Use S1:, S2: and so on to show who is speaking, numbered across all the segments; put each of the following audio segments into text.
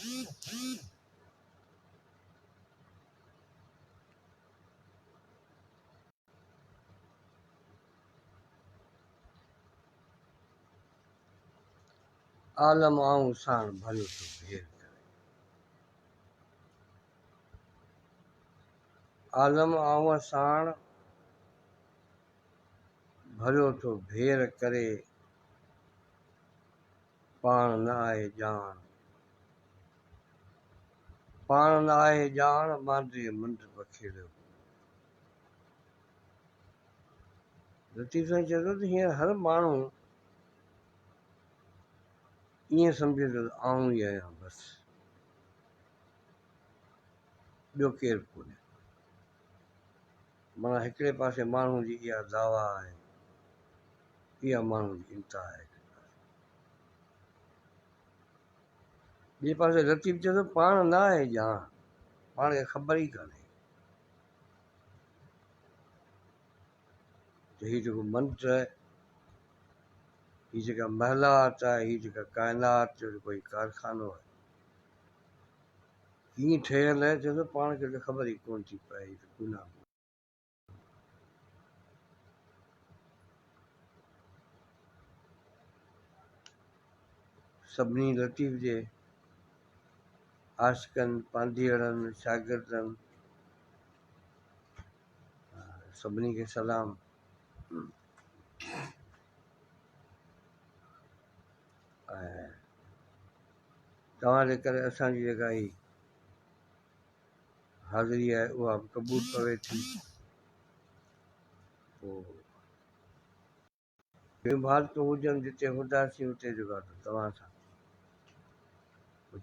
S1: عالم آئون ساڻ ڀريو ٿو ڀير ڪري. عالم آئون ساڻ ڀريو ٿو ڀير ڪري پاڻ نه آهي ڄاڻ. پاڻ نه آهي ڄاڻ مانڊيء منڊ پکيڙيو. لطيف سائين چئي ٿو ته هينئر هر ماڻهو ائين سمجهي ٿو ته آئون ئي آهيان بس ٻيو ڪير به ڪونهي. معنيٰ هڪڙي پاسي ماڻهو جي اها دعويٰ آهي، اها ماڻهو جي انتها آهي هڪڙي پاسي. ٻئي پاسي لطيف چئي ٿو پاڻ نه آهي ڄاڻ، پاڻ کي خبر ئي ڪانهي ته هي جيڪو منٽ آهي، هي جيڪا محلات آهي، هي جيڪا ڪائنات جو جيڪو هي ڪارخانو آهي، ڪيئن ٺهيل آهي، چئي ٿو پاڻ کي ته خبر ئي ڪونه ٿي پئي، هي ته گناهه. سڀني لطيف جي عاشقن، پانڌيئڙن، شاگردن سڀني کي سلام. ۽ توهان جي ڪري اسان جي جيڪا هي حاضري آهي اها به قبول پوي ٿي. پوء ٻيون حالتون هجن جتي هونداسين اتي جيڪو آهي توهان سان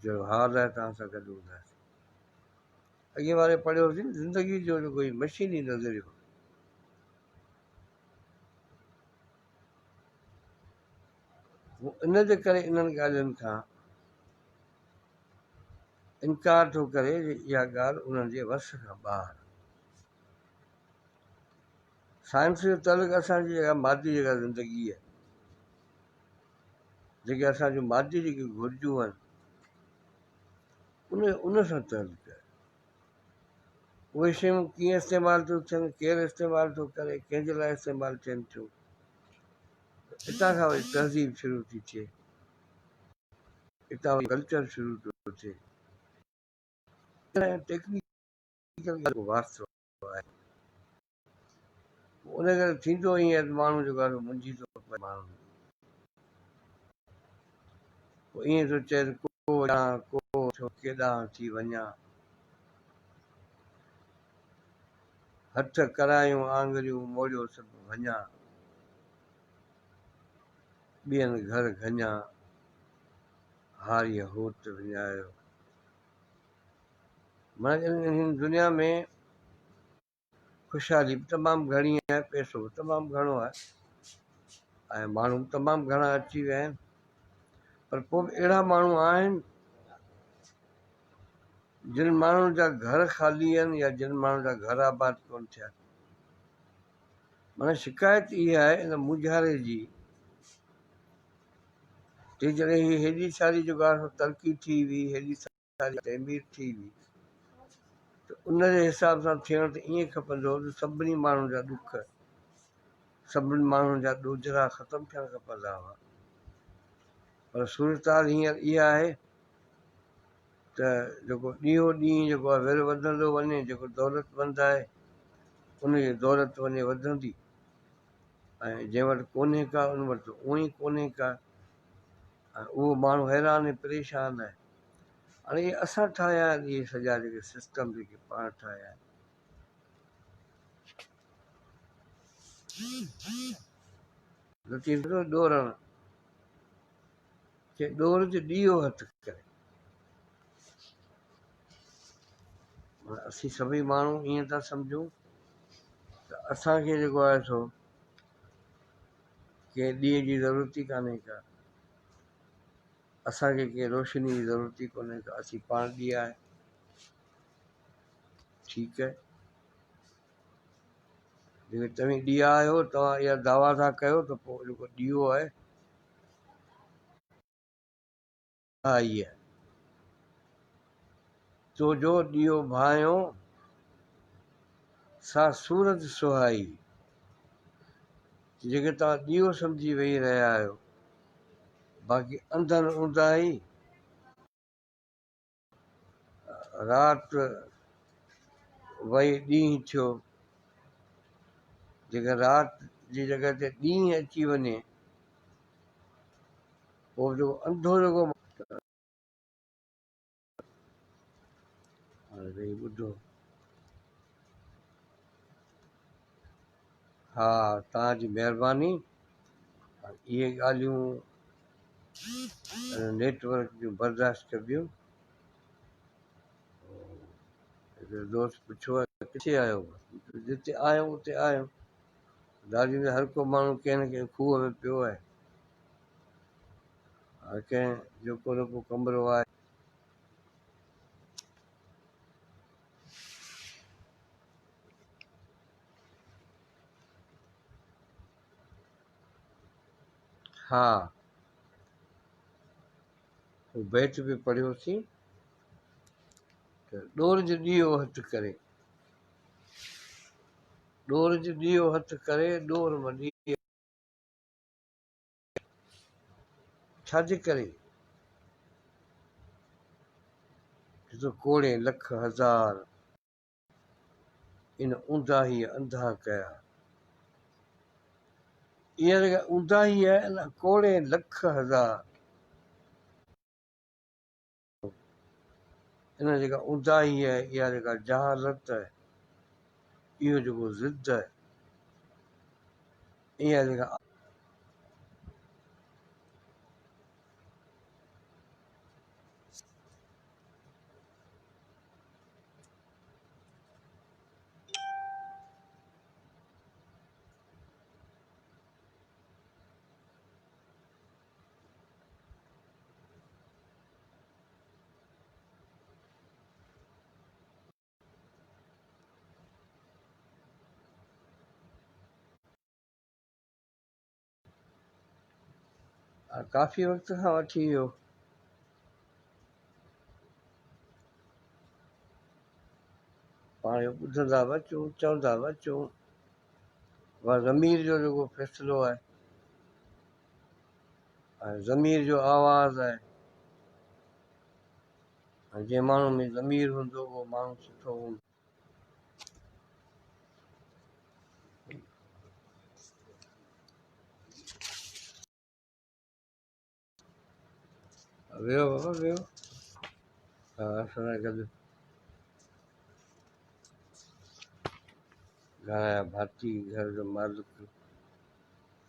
S1: جهڙو حال آهي توهان سان گڏ هونداسين. اڳئين واري پڙهيوسين زندگي جو جيڪو هي مشيني نظريو ان جي ڪري انهن ڳالهين کان انڪار ٿو ڪري جو اها ڳالهه انهن جي وس کان ٻاهر آهي. سائنس جو تعلق اسان جي جيڪا مادي جيڪا زندگي آهي، جيڪي اسان جون مادي جيڪي گهرجون آهن، ان سان تعلق آهي. اهي شيون ڪيئن استعمال ٿيون ٿين، ڪير استعمال ٿو ڪري، ڪنهن جي لاء استعمال ٿين ٿيون، اتان کان وري تهذيب شروع ٿي ٿئي. اتان وري ڪلچر شروع ٿو ٿئي. ٽيڪنيڪل ڳالهه واسطو آهي. ان ڪري ٿيندو ائين آهي ته ماڻهو جيڪو آهي سو منجهي ٿو پئي ماڻهو پوء ائين ٿو چئي ته ڪو وڃان ڪو ٿيو ڪيڏانهن ٿي وڃان. هٿ ڪرايون آڱريون موڙيو سڀ ڀڃان. ٻين گهر گهڃان هاريء هوت وڃايو. معنيٰ هن دنيا ۾ خوشحالي به تمام گهڻي آهي، پئسو به تمام گهڻو آهي ۽ ماڻهو به تمام گهڻا اچي ويا آهن پر پوء به اهڙا ماڻهو آهن جن ماڻهن جا گهر خالي آهن يا جن ماڻهن جا گهر آباد ڪونه ٿيا آهن. معنيٰ شڪايت اها آهي ان مونجهاري جي ته جڏهن هي هيڏي ساري جيڪو آهي سو ترقي ٿي هئي، هيڏي ساري تعمير ٿي هئي ته ان جي حساب سان ٿيڻ ته ائين کپندو هو ته سڀني ماڻهن جا ڏک، سڀني ماڻهن جا ڏوجهرا ختم ٿيڻ کپندا هئا پر صورتحال هينئر اها آهي ته جيڪو ڏينهون ڏينهن جيڪو آهي ور وڌندو وڃي، جيڪو دولتمند آهي ان جي دولت وڃي وڌندي ۽ جنهن وٽ ڪونهي ڪا ان وٽ ته اونئن ئي ڪونهي ڪا ۽ اهو ماڻهو حيران ۽ پريشان آهي. هاڻي اهي اسان ٺاهيا آهن اهي سڄا جيڪي سسٽم جيڪي پاڻ ٺاهيا آهن. لطيف ڏورڻ چي ڏور تي ڏيئو هٿ ڪري. معنيٰ اسين سڀئي ماڻهو ائين ٿا سمجهون ته اسان کي جيڪو آهي سو ڪنهن ڏيئي جي ضرورت ئي ڪانهي ڪا، اسان کي ڪنهن روشني جي ضرورت ئي ڪونهي ڪا، اسين پاڻ ڏيئا آهيون. ٺيڪ آهي، جيڪڏهن توهين ڏيئا آهيو، توهان اها دعويٰ ٿا ڪيو ته پوء جيڪو ڏيئو آهي، آئي آهي. تو جو ڏيئو ڀانئيو، سا صورت سهائي. جيڪي توهان ڏيئو سمجهي ويهي رهيا آهيو، باقي انڌن اونداهي، رات وئي ڏينهن ٿيو، جيڪڏهن رات جي جڳهه تي ڏينهن اچي وڃي، پوء جيڪو انڌو جيڪو هاڻي ويهي ٻڌو. ها توهان جي مهرباني. اهي ڳالهيون نيٽ ورڪ جون برداشت ڪبيون. هڪڙي دوست پڇيو آهي ڪٿي آهيو؟ جتي آهيون اتي آهيون. دادي ۾ هر ڪو ماڻهو ڪنهن نه ڪنهن کوهه ۾ پيو آهي. هر ڪنهن جو ڪو نه ڪو ڪمرو آهي. ها، هو بيت به پڙهيوسين ته ڏور جو ڏيئو هٿ ڪري، ڏور جو ڏيئو هٿ ڪري، ڏور م ڏيئي. ڇا جي ڪري؟ جو ڪوڙين لک هزار ان اونداهيء انڌا ڪيا. اها جيڪا اونداهي آهي ان ڪوڙين لک هزار ان جيڪا اونداهي آهي اها جيڪا جهالت آهي اهو جيڪو ضد آهي اها جيڪا ڪافي وقت کان وٺي اهو پاڻ اهو ٻڌندا به اچون چوندا به اچون پر ضمير جو جيڪو فيصلو آهي ۽ ضمير جو آواز آهي ۽ جنهن ماڻهو ۾ ضمير هوندو اهو ماڻهو سٺو هوندو. ويو بابا ويو ها اسان سان گڏ گهر جا ڀاتي گهر جو مالڪ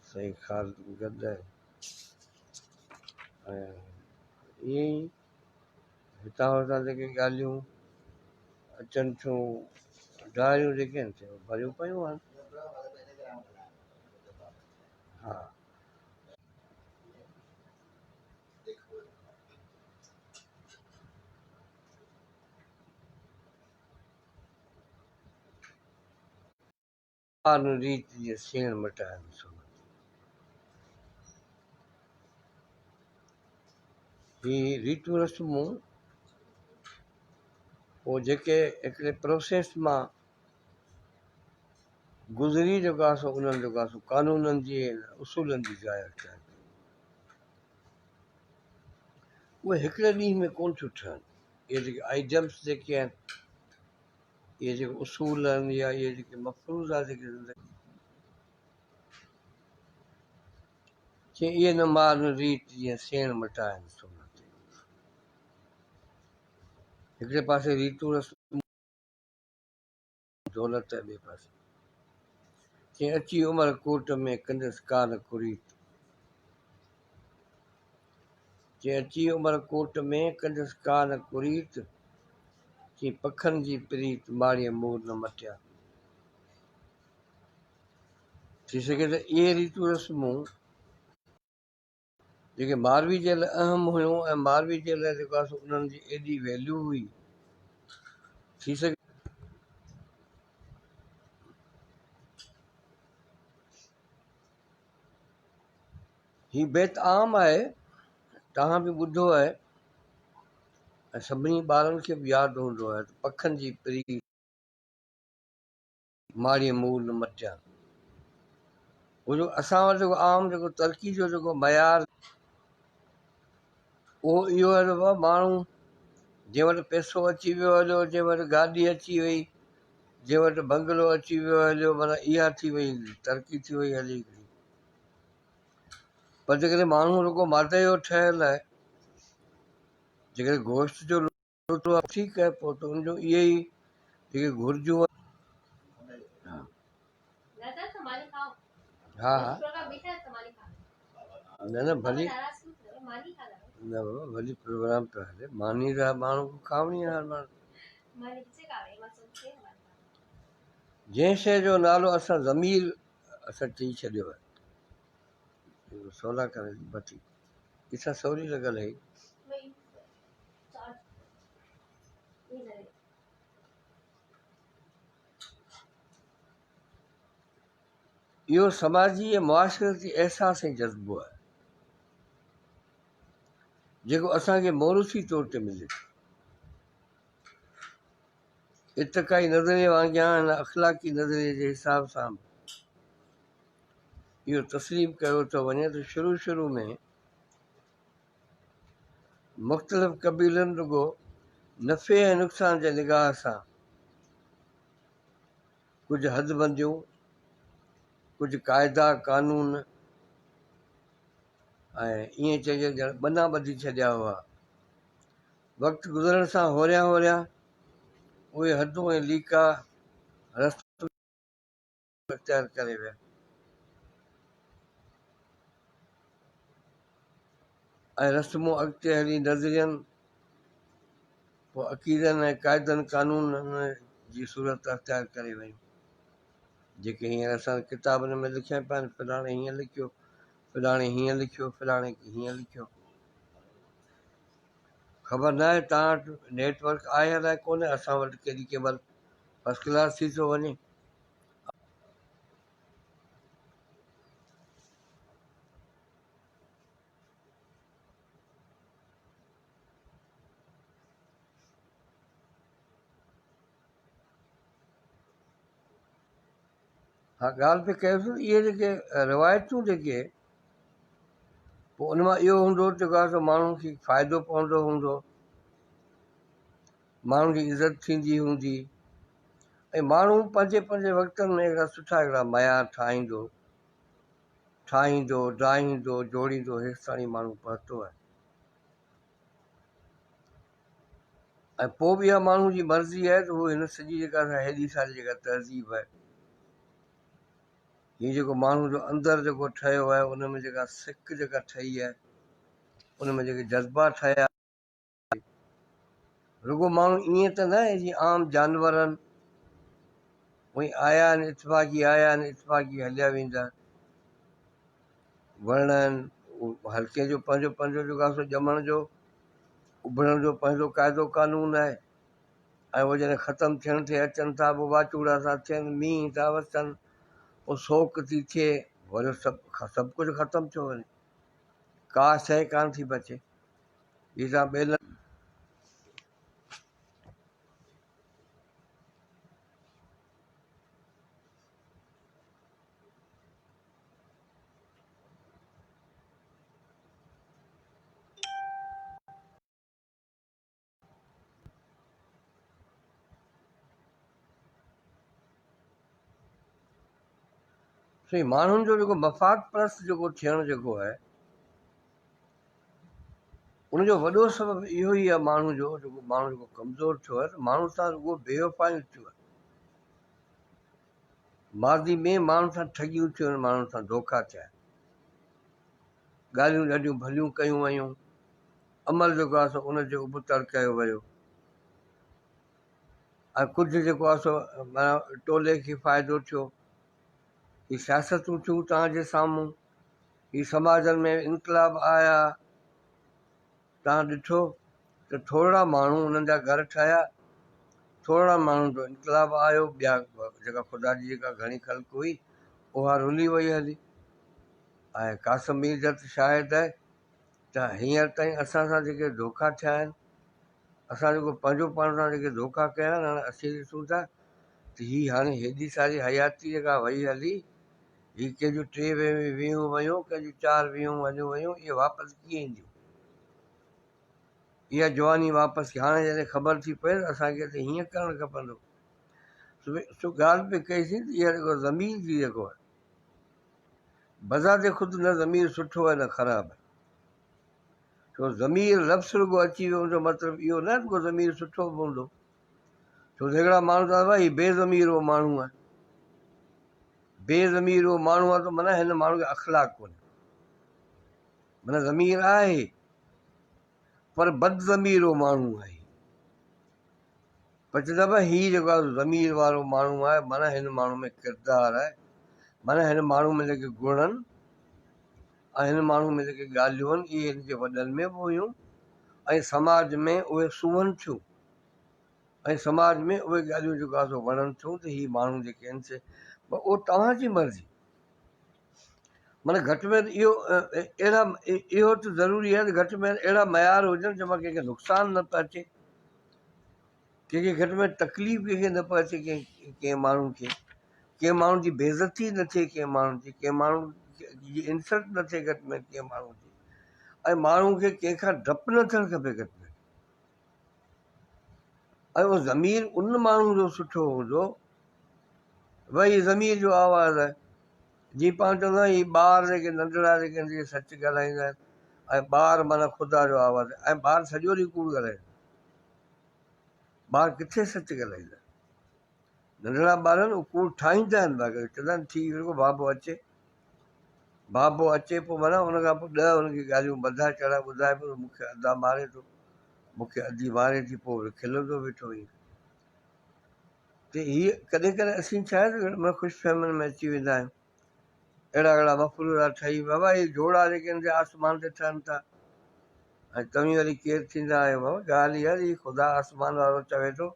S1: سائين خالد به گڏ آهي ۽ ائين ئي هتان هتان جيڪي ڳالهيون اچن ٿيون ڊائريون جيڪي آهن سي ڀريون پيون آهن ها آن ريت جي سيڻ مٽائن سون. هي ريتون رسمون پوء جيڪي هڪڙي پروسيس مان گذري جيڪو آهي سو انهن جيڪو آهي سو قانونن جي اصولن جي جاء اختيار ڪئي. اهي هڪڙي ڏينهن ۾ ڪونه ٿيون ٺهن. اهي جيڪي آئيڊيمس جيڪي آهن، اهي جيڪي اصول آهن يا اهي جيڪي مفروضا جيڪي زندگي چي اهي نه مار نه ريت جيئن سيڻ مٽائن سون تي. هڪڙي پاسي ريتون رسمون دولت ٻئي پاسي چي اچي عمر ڪوٽ ۾ ڪندس ڪا نه ڪريت. چي اچي عمر ڪوٽ ۾ ڪندس ڪا نه ڪريت. چي پکن جي پريت ماڙيء مور نه مٽيا. ٿي سگهي ته اهي ريتون رسمون جيڪي ماروي جي لاء اهم هيون ۽ ماروي جي لاء جيڪو آهي سو انهن جي ايڏي ويليو هئي ٿي سگهي هي بيت عام آهي توهان به ٻڌو آهي ۽ سڀني ٻارن کي به ياد هوندو آهي ته پکن جي پري ماڙيء مور نه مٽيان. هو جو اسان وٽ جيڪو عام جيڪو ترقي جو جيڪو معيار اهو اهو آهي ته بابا ماڻهو جنهن وٽ پئسو اچي ويو هليو، جنهن وٽ گاڏي اچي وئي، جنهن وٽ بنگلو اچي ويو هليو معنيٰ اها ٿي وئي ترقي ٿي وئي هلي هڪڙي. پر جيڪڏهن ماڻهو رڳو مادي جو ٺهيل آهي، جيڪڏهن گوشت جو لوٿو آهي ٺيڪ آهي پوء ته ان جو اهي ئي جيڪي گهرجون ها ها نه نه ڀلي نه بابا ڀلي پروگرام پيو هلي ماني ته ماڻهو کي کاوڻي آهي هر ماڻهو جنهن شيء جو نالو اسان ضمير اسان چئي ڇڏيو آهي سولا ڪري بتي ڪٿان سوري لڳل هئي اهو سماجي ۽ معاشرتي احساس ۽ جذبو آهي، جيڪو اسان کي موروثي طور تي ملي ٿو. ارتقائي نظريي وانگيان هن اخلاقي نظريي جي حساب سان به اهو تسليم ڪيو ٿو وڃي ته شروع شروع ۾ مختلف قبيلن رڳو نفعي ۽ نقصان جي نگاهه سان ڪجهه حد بنديون، ڪجهه قاعدا قانون ۽ ائين چئجي ڄڻ ٻنا ٻڌي ڇڏيا هئا. وقت گذرڻ سان هوريان هوريان اهي حدون ۽ ليڪا رستو اختيار ڪري ويا. ۽ رسمون اڳتي هلي نظرين، پوء عقيدن ۽ قاعدن قانونن جي صورت اختيار ڪري ويون، جيڪي هينئر اسان ڪتابن ۾ لکيا پيا آهن، فلاڻي هيئن لکيو، فلاڻي هيئن لکيو، فلاڻي هيئن لکيو. خبر ناهي توهان وٽ نيٽ ورڪ آهي الائي ڪونهي، اسان وٽ ڪيڏي ڪنهن مهل فرسٽ ڪلاس ٿي ٿو وڃي. ها ڳالهه پئي ڪيوسين ته اهي جيڪي روايتون جيڪي پوء ان مان اهو هوندو جيڪو آهي سو ماڻهن کي فائدو پوندو هوندو ماڻهن جي عزت ٿيندي هوندي ۽ ماڻهو پنهنجي پنهنجي وقتن ۾ اهڙا سٺا هڪڙا معيار ٺاهيندو ٺاهيندو ڊاهيندو جوڙيندو هيستاڻي ماڻهو پهتو آهي ۽ پوء به اها ماڻهو جي مرضي آهي ته هو هن سڄي جيڪا هيڏي ساري جيڪا تهذيب آهي هي جيڪو ماڻهو جو اندر جيڪو ٺهيو آهي ان ۾ جيڪا سڪ جيڪا ٺهي آهي ان ۾ جيڪي جذبا ٺهيا رڳو ماڻهو ائين ته نه آهي جيئن عام جانورن اهي آيا آهن اتفاقي آيا آهن اتفاقي هليا ويندا وڻ آهن هر ڪنهن جو پنهنجو پنهنجو جيڪو آهي سو ڄمڻ جو اڀرڻ جو پنهنجو قاعدو قانون آهي ۽ اهي جڏهن ختم ٿيڻ تي اچن ٿا پوء واچوڙا ٿا ٿين مينهن ٿا وسن پوء سوڪ ٿي ٿئي وري سڀ سڀ ڪجهه ختم ٿيو وڃي ڪا شيء ڪانه ٿي بچي هي تان ٻيلن سائين ماڻهن جو جيڪو مفاد پرست جيڪو ٿيڻ جيڪو آهي ان جو وڏو سبب اهو ئي آهي ماڻهو جو جيڪو ماڻهو جيڪو ڪمزور ٿيو آهي ته ماڻهو سان رڳو بي وفايون ٿيون آهن ماضي ۾ ماڻهن سان ٺڳيون ٿيون آهن ماڻهن سان دوکا ٿيا آهن ڳالهيون ڏاڍيون ڀليون ڪيون ويون عمل جيڪو آهي سو ان جي ابتڙ ڪيو ويو ۽ ڪجهه جيڪو آهي سو معنيٰ ٽولي کي فائدو ٿيو. هي سياستون ٿيون توهان جي سامهون، هي سماجن ۾ انقلاب آيا، توهان ڏٺو ته ٿورڙا ماڻهو انهن جا گهر ٺهيا، ٿورڙا ماڻهن جو انقلاب آيو، ٻيا جيڪا خدا جي جيڪا گهڻي خلق هئي اها رلي وئي هلي ۽ قاسم ميرجت شاهد آهي ته هينئر تائين اسان سان جيڪي ڌوڪا ٿيا آهن. اسان جيڪو پنهنجو پاڻ سان جيڪي ڌوڪا ڪيا آهن، هاڻي اسين ڏسون ٿا ته هي هاڻي هيڏي ساري حياتي جيڪا وئي هلي، هي ڪنهن جون ٽي ويهون ويون، ڪنهن جون چار ويهون هليون ويون، اهي واپس ڪيئن اينديون؟ اها جواني واپس هاڻي جڏهن خبر ٿي پئي ته اسان کي ته هيئن ڪرڻ کپندو. سو ڳالهه پئي ڪئيسين ته اها جيڪو ضمير جي جيڪو آهي، بذات خود نه ضمير سٺو آهي نه خراب آهي. ڇو ضمير لفظ رڳو اچي ويو ان جو مطلب اهو نه ته ڪو ضمير سٺو به هوندو. ڇو ته هڪڙا ماڻهو چوندا آهن هي بي ضمير اهو ماڻهو آهي. بي ضمير اهو ماڻهو آهي ته معنيٰ هن ماڻهو کي اخلاق ڪونهي. معنيٰ ضمير آهي پر بد ضمير اهو ماڻهو آهي. پر چوندا آهن هي جيڪو آهي ضمير وارو ماڻهو آهي معنيٰ هن ماڻهو ۾ ڪردار آهي معنيٰ هن ماڻهو ۾ جيڪي گڻ آهن ۽ هن ماڻهو ۾ جيڪي ڳالهيون آهن اهي هن جي وڏن ۾ به هيون ۽ سماج ۾ اهي سونهن ٿيون ۽ سماج ۾ اهي ڳالهيون جيڪو آهي سو وڻن ٿيون ته هي ماڻهو جيڪي آهن سي پر اهو توهان جي مرضي معنيٰ گهٽ ۾ گهٽ اهو اهڙا اهو ته ضروري آهي ته گهٽ ۾ گهٽ اهڙا معيار هجن جنهن مان ڪنهن کي نقصان نه پهچي ڪنهن کي گهٽ ۾ گهٽ تڪليف ڪنهن کي نه پهچي ڪنهن ڪنهن ماڻهو کي ڪنهن ماڻهو جي بيعزتي نه ٿئي ڪنهن ماڻهو جي ڪنهن ماڻهو جي انسلٽ نه ٿئي گهٽ ۾ گهٽ ڪنهن ماڻهو جي ۽ ماڻهو کي ڪنهن کان ڊپ نه ٿيڻ کپي گهٽ ۾ گهٽ ۽ اهو ضمير ان ماڻهو جو سٺو هوندو ڀئي هي ضمير جو آواز آهي جي پاڻ چوندا آهيون هي ٻار جيڪي ننڍڙا جيڪي آهن سي سچ ڳالهائيندا آهن ۽ ٻار معنيٰ خدا جو آواز آهي ۽ ٻار سڄو ڏينهن ڪوڙ ڳالهائيندا ٻار ڪٿي سچ ڳالهائيندا ننڍڙا ٻار آهن اهي ڪوڙ ٺاهيندا آهن باقي چوندا آهن ٿي ويو بابو اچي بابو اچي پوء معنيٰ ان کان پوء ڏهه ان کي ڳالهيون ٻڌائي چڙهائي ٻڌائي پيو مون کي ادا ماري ٿو مون کي ادي ماري ٿي پوء وري کلندو ويٺو ائين ته هي ڪڏهن ڪڏهن اسين ڇا آهي ته خوش فهمين ۾ اچي ويندا آهيون اهڙا اهڙا مفروضا ٺهي بابا هي جوڙا جيڪي آهن سي آسمان تي ٺهن ٿا ۽ توهين وري ڪير ٿيندا آهيو بابا ڳالهه اها هي خدا آسمان وارو چوي ٿو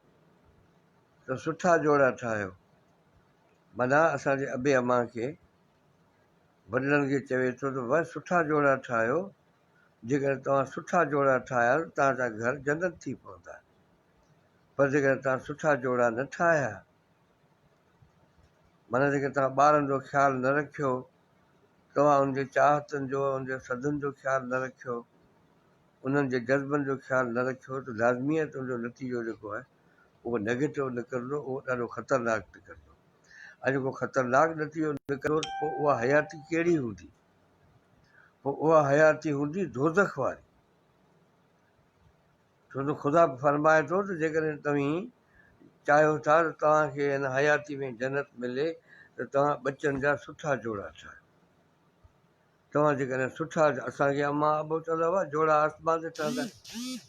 S1: ته سٺا جوڙا ٺاهيو معنيٰ اسان جي ابي امان کي وڏڙن کي چوي ٿو ته بابا سٺا جوڙا ٺاهيو جيڪڏهن توهان سٺا جوڙا ٺاهيا ته توهان جا گهر جنت ٿي پوندا پر جيڪڏهن توهان سٺا جوڙا نه ٺاهيا معنيٰ جيڪڏهن توهان ٻارن جو خيال نه رکيو، توهان انهن جي چاهتن جو، انهن جي سڌن جو خيال نه رکيو، انهن جي جذبن جو خيال نه رکيو ته لازمي آهي ته ان جو نتيجو جيڪو آهي اهو نيگيٽو نڪرندو، اهو ڏاڍو خطرناڪ نڪرندو ۽ جيڪو خطرناڪ نتيجو نڪرندو ته پوء اها حياتي ڪهڙي هوندي؟ پوء اها حياتي هوندي دوزخ واري. ڇو ته خدا فرمائي ٿو ته جيڪڏهن توهين چاهيو ٿا ته توهان کي هن حياتي ۾ جنت ملي ته توهان ٻچن جا سٺا جوڙا ٺاهيو. توهان جيڪڏهن سٺا اسان کي امان ابو چوندا هئا جوڙا آسمان تي ٺهندا آهن.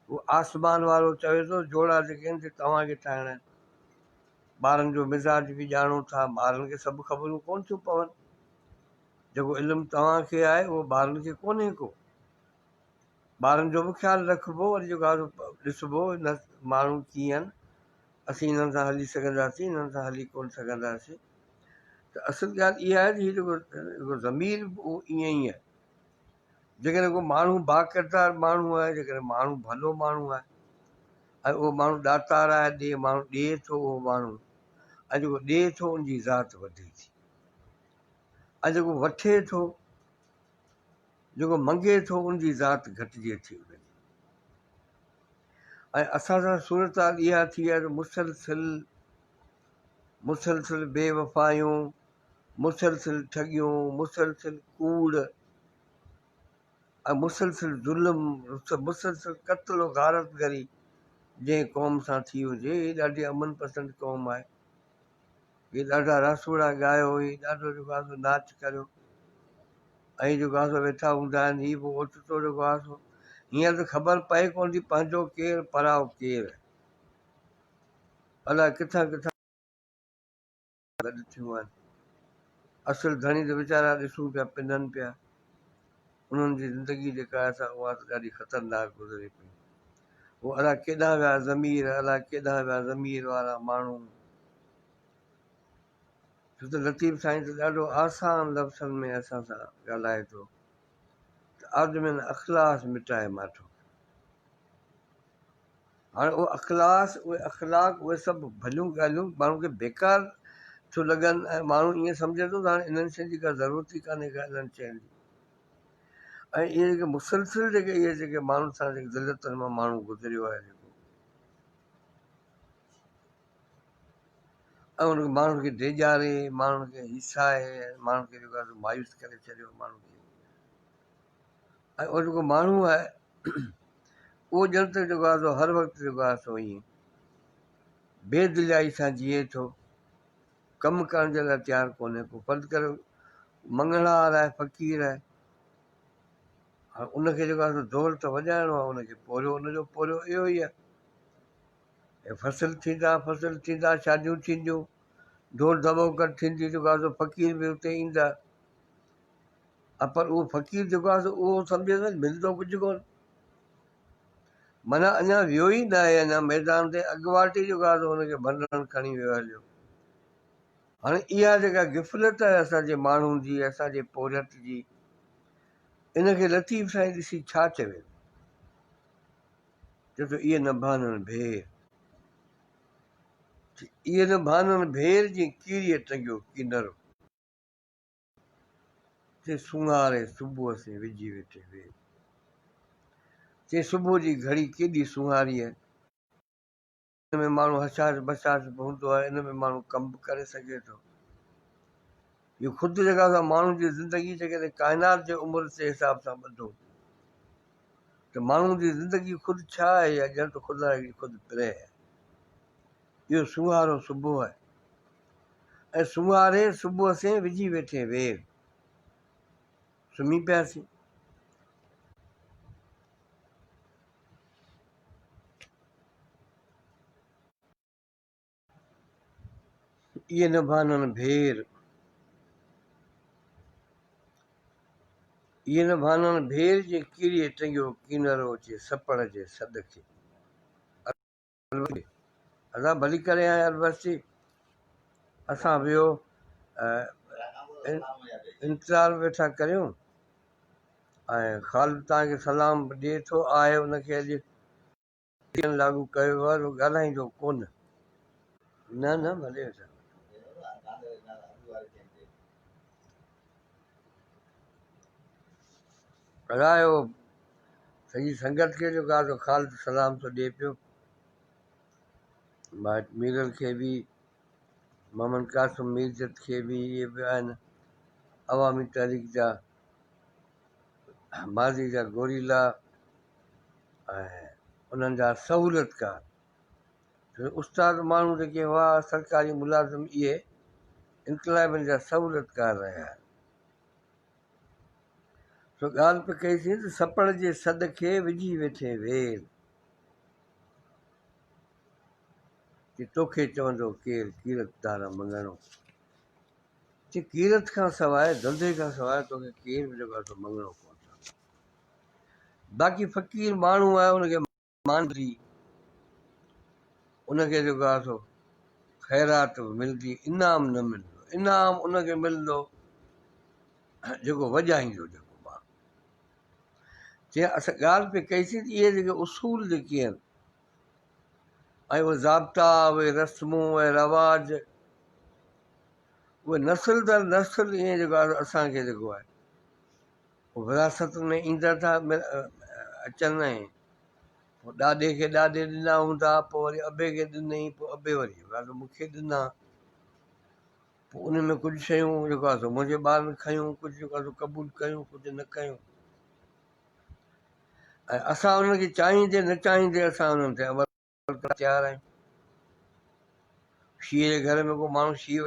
S1: هو آسمان وارو چوي ٿو جوڙا جيڪي آهن سي توهان کي ٺاهڻا آهن. ٻارن جو مزاج به ڄاڻو ٿا، ٻارن کي سڀ خبرون ڪونه ٿيون پون. جيڪو علم توهان کي آهي اهو ٻارن کي ڪونهي ڪو. ٻارن جو به خيال رکبو وري جيڪو آهي سو ڏسبو نه ماڻهو ڪيئن آهن اسين انهن سان هلي سگهنداسين انهن سان هلي ڪونه سگهنداسين ته اصل ڳالهه اها آهي ته هي جيڪو ضمير به اهو ائين ئي آهي جيڪڏهن ڪو ماڻهو باڪردار ماڻهو آهي جيڪڏهن ماڻهو ڀلو ماڻهو آهي ۽ اهو ماڻهو ڏاتار آهي ڏي ماڻهو ڏئي ٿو اهو ماڻهو ۽ جيڪو ڏئي ٿو ان جي ذات وڌي ٿي ۽ جيڪو وٺي ٿو جيڪو منگي ٿو ان جي ذات گهٽجي ٿي ان جي ۽ اسان سان صورتحال اها ٿي آهي ته مسلسل مسلسل بي وفايون مسلسل ٺڳيون مسلسل ڪوڙ ۽ مسلسل ظلم مسلسل قتل و غارت گري جنهن قوم سان ٿي هجي هي ڏاڍي امن پسند قوم آهي هي ڏاڍا راسوڙا ڳايو، هي ڏاڍو جيڪو آهي سو ناچ ڪريو ۽ جيڪو آهي سو ويٺا هوندا آهن، هي به اوچتو جيڪو آهي سو هينئر ته خبر پئي ڪونه ٿي پنهنجو ڪير پرائو ڪير، الائي ڪٿان ڪٿان گڏ ٿيون آهن. اصل ڌڻي ته ويچارا ڏسون پيا پنن پيا، انهن جي زندگي جيڪا آهي سا اها ته ڏاڍي خطرناڪ گذري پئي. هو الائي ڪيڏانهن ويا ضمير، الائي ڪيڏانهن ويا ضمير وارا ماڻهو. ڇو ته لطيف سائين ته ڏاڍو آسان لفظن ۾ اسان سان ڳالهائي ٿو ته آدمين اخلاص مٽائي ماٺو ڪيو. هاڻي اهو اخلاص، اهي اخلاق، اهي سڀ ڀليون ڳالهيون ماڻهن کي بيڪار ٿيون لڳن ۽ ماڻهو ائين سمجهي ٿو ته هاڻي انهن شين جي ڪا ضرورت ئي ڪانهي ڪا انهن شين جي. ۽ اهي جيڪي مسلسل جيڪي اهي جيڪي ماڻهن سان جيڪي ذلتن مان ماڻهو گذريو آهي جيڪو ۽ ان ماڻهن کي ڊيڄاري، ماڻهن کي هيسائي، ماڻهن کي جيڪو آهي مايوس ڪري ڇڏيو ماڻهن کي. ۽ اهو جيڪو ماڻهو آهي اهو ڄڻ ته جيڪو آهي سو هر وقت جيڪو آهي سو ائين بي دليائي سان جيئي ٿو، ڪم ڪرڻ جي لاء تيار ڪونهي ڪو. فرض ڪريو مڱڻهار آهي، فقير آهي، هاڻي ان کي جيڪو آهي سو دهل ته وڄائڻو آهي، ان کي پورهيو ان جو پورهيو اهو ئي آهي. فصل ٿيندا، فصل ٿيندا، شاديون ٿينديون، ڍول ڌٻوڪڙ ٿيندي، جيڪو آهي سو فقير به اتي ايندا. پر اهو فقير جيڪو آهي سو اهو سمجهي ٿو ملندو ڪجهه ڪونه. معنيٰ اڃا ويو ئي ناهي اڃا ميدان تي اڳواٽ ئي جيڪو آهي سو هن کي ڀنڊڻ کڻي ويو هليو. هاڻي اها جيڪا غفلت آهي اسان جي ماڻهن جي، اسان جي پورهيت جي، ان کي لطيف سائين ڏسي ڇا چوي؟ چئي ٿو ايء نه ڀانئن ڀير، ايء نه ڀانئن ڀير جيئن ڪيريء ٽنگيو ڪينرو. چي سونهاري صبح سين وجهي ويٺي وير. چي صبح جي گهڙي ڪيڏي سونهاري آهي. ان ۾ ماڻهو حشاش بشاش به هوندو آهي، ان ۾ ماڻهو ڪم به ڪري سگهي ٿو. هي خود جيڪا سا ماڻهو جي زندگي جيڪڏهن ڪائنات جي عمر جي حساب سان ٻڌو ته ماڻهو جي زندگي خود ڇا آهي يا ڄڻ ته خدا جي خود پرهه آهي. اهو سونهارو صبح آهي. ۽ سونهاري صبح سين وجهي ويٺي وير. سمهي پياسين. ايء نه ڀانئن ڀير. ايء نه ڀانئن ڀير جي ڪيريء ٽنگيو ڪينرو اچي سپڙ جي سڏ کي. ادا ڀلي ڪري آيا البرسي اسان ويو انتظار ويٺا ڪريون ۽ خالد توهان کي سلام به ڏئي ٿو آهي ان کي اڄ لاڳو ڪيو ويو آهي ڳالهائيندو ڪونه. نه نه ڀلي ويٺا. ادا اهو سڄي سنگت کي جيڪو آهي سو خالد سلام ٿو ڏئي پيو. مائٽ ميرل کي به، محمد قاسم ميرجت کي به، اهي به آهن عوامي تحريڪ جا ماضي جا گوريلا ۽ انهن جا سهولتڪار. استاد ماڻهو جيڪي هئا سرڪاري ملازم اهي انقلابين جا سهولتڪار رهيا آهن. سو ڳالهه پئي ڪئيسين ته سپڙ جي سڏ کي وجهي ويٺين وير، چي توکي چوندو ڪير ڪيرت دارا مڱڻو. چي ڪيرت کان سواء ڌنڌي کان سواء توکي ڪير به جيڪو آهي سو مڱڻو ڪونه چوندو. باقي فقير ماڻهو آهي ان کي مانڌي ان کي جيڪو آهي سو خيرات به ملندي انعام نه ملندو. انعام ان کي ملندو جيڪو وڄائيندو جيڪو ماڻهو. جيئن اسان ڳالهه پئي ڪئيسين ته اهي جيڪي اصول جيڪي آهن ۽ اهي ضابطا اهي رسمون اهي رواج اهي نسل در نسل ائين جيڪو آهي اسان کي جيڪو آهي وراثت ۾ ايندا ٿا اچن ۽ پوء ڏاڏي کي ڏاڏي ڏنا هوندا، پوء وري ابي کي ڏنئي، پوء ابي وري جيڪو آهي سو مون کي ڏنا. پوء ان ۾ ڪجهه شيون جيڪو آهي سو منهنجي ٻارن کنيون، ڪجهه جيڪو آهي سو قبول ڪيون، ڪجهه نه ڪيون. ۽ اسان انهن کي چاهيندي نه چاهيندي اسان انهن تي عمل ڪرڻ تيار آهيون. شيعي جي گهر ۾ ڪو ماڻهو شيعو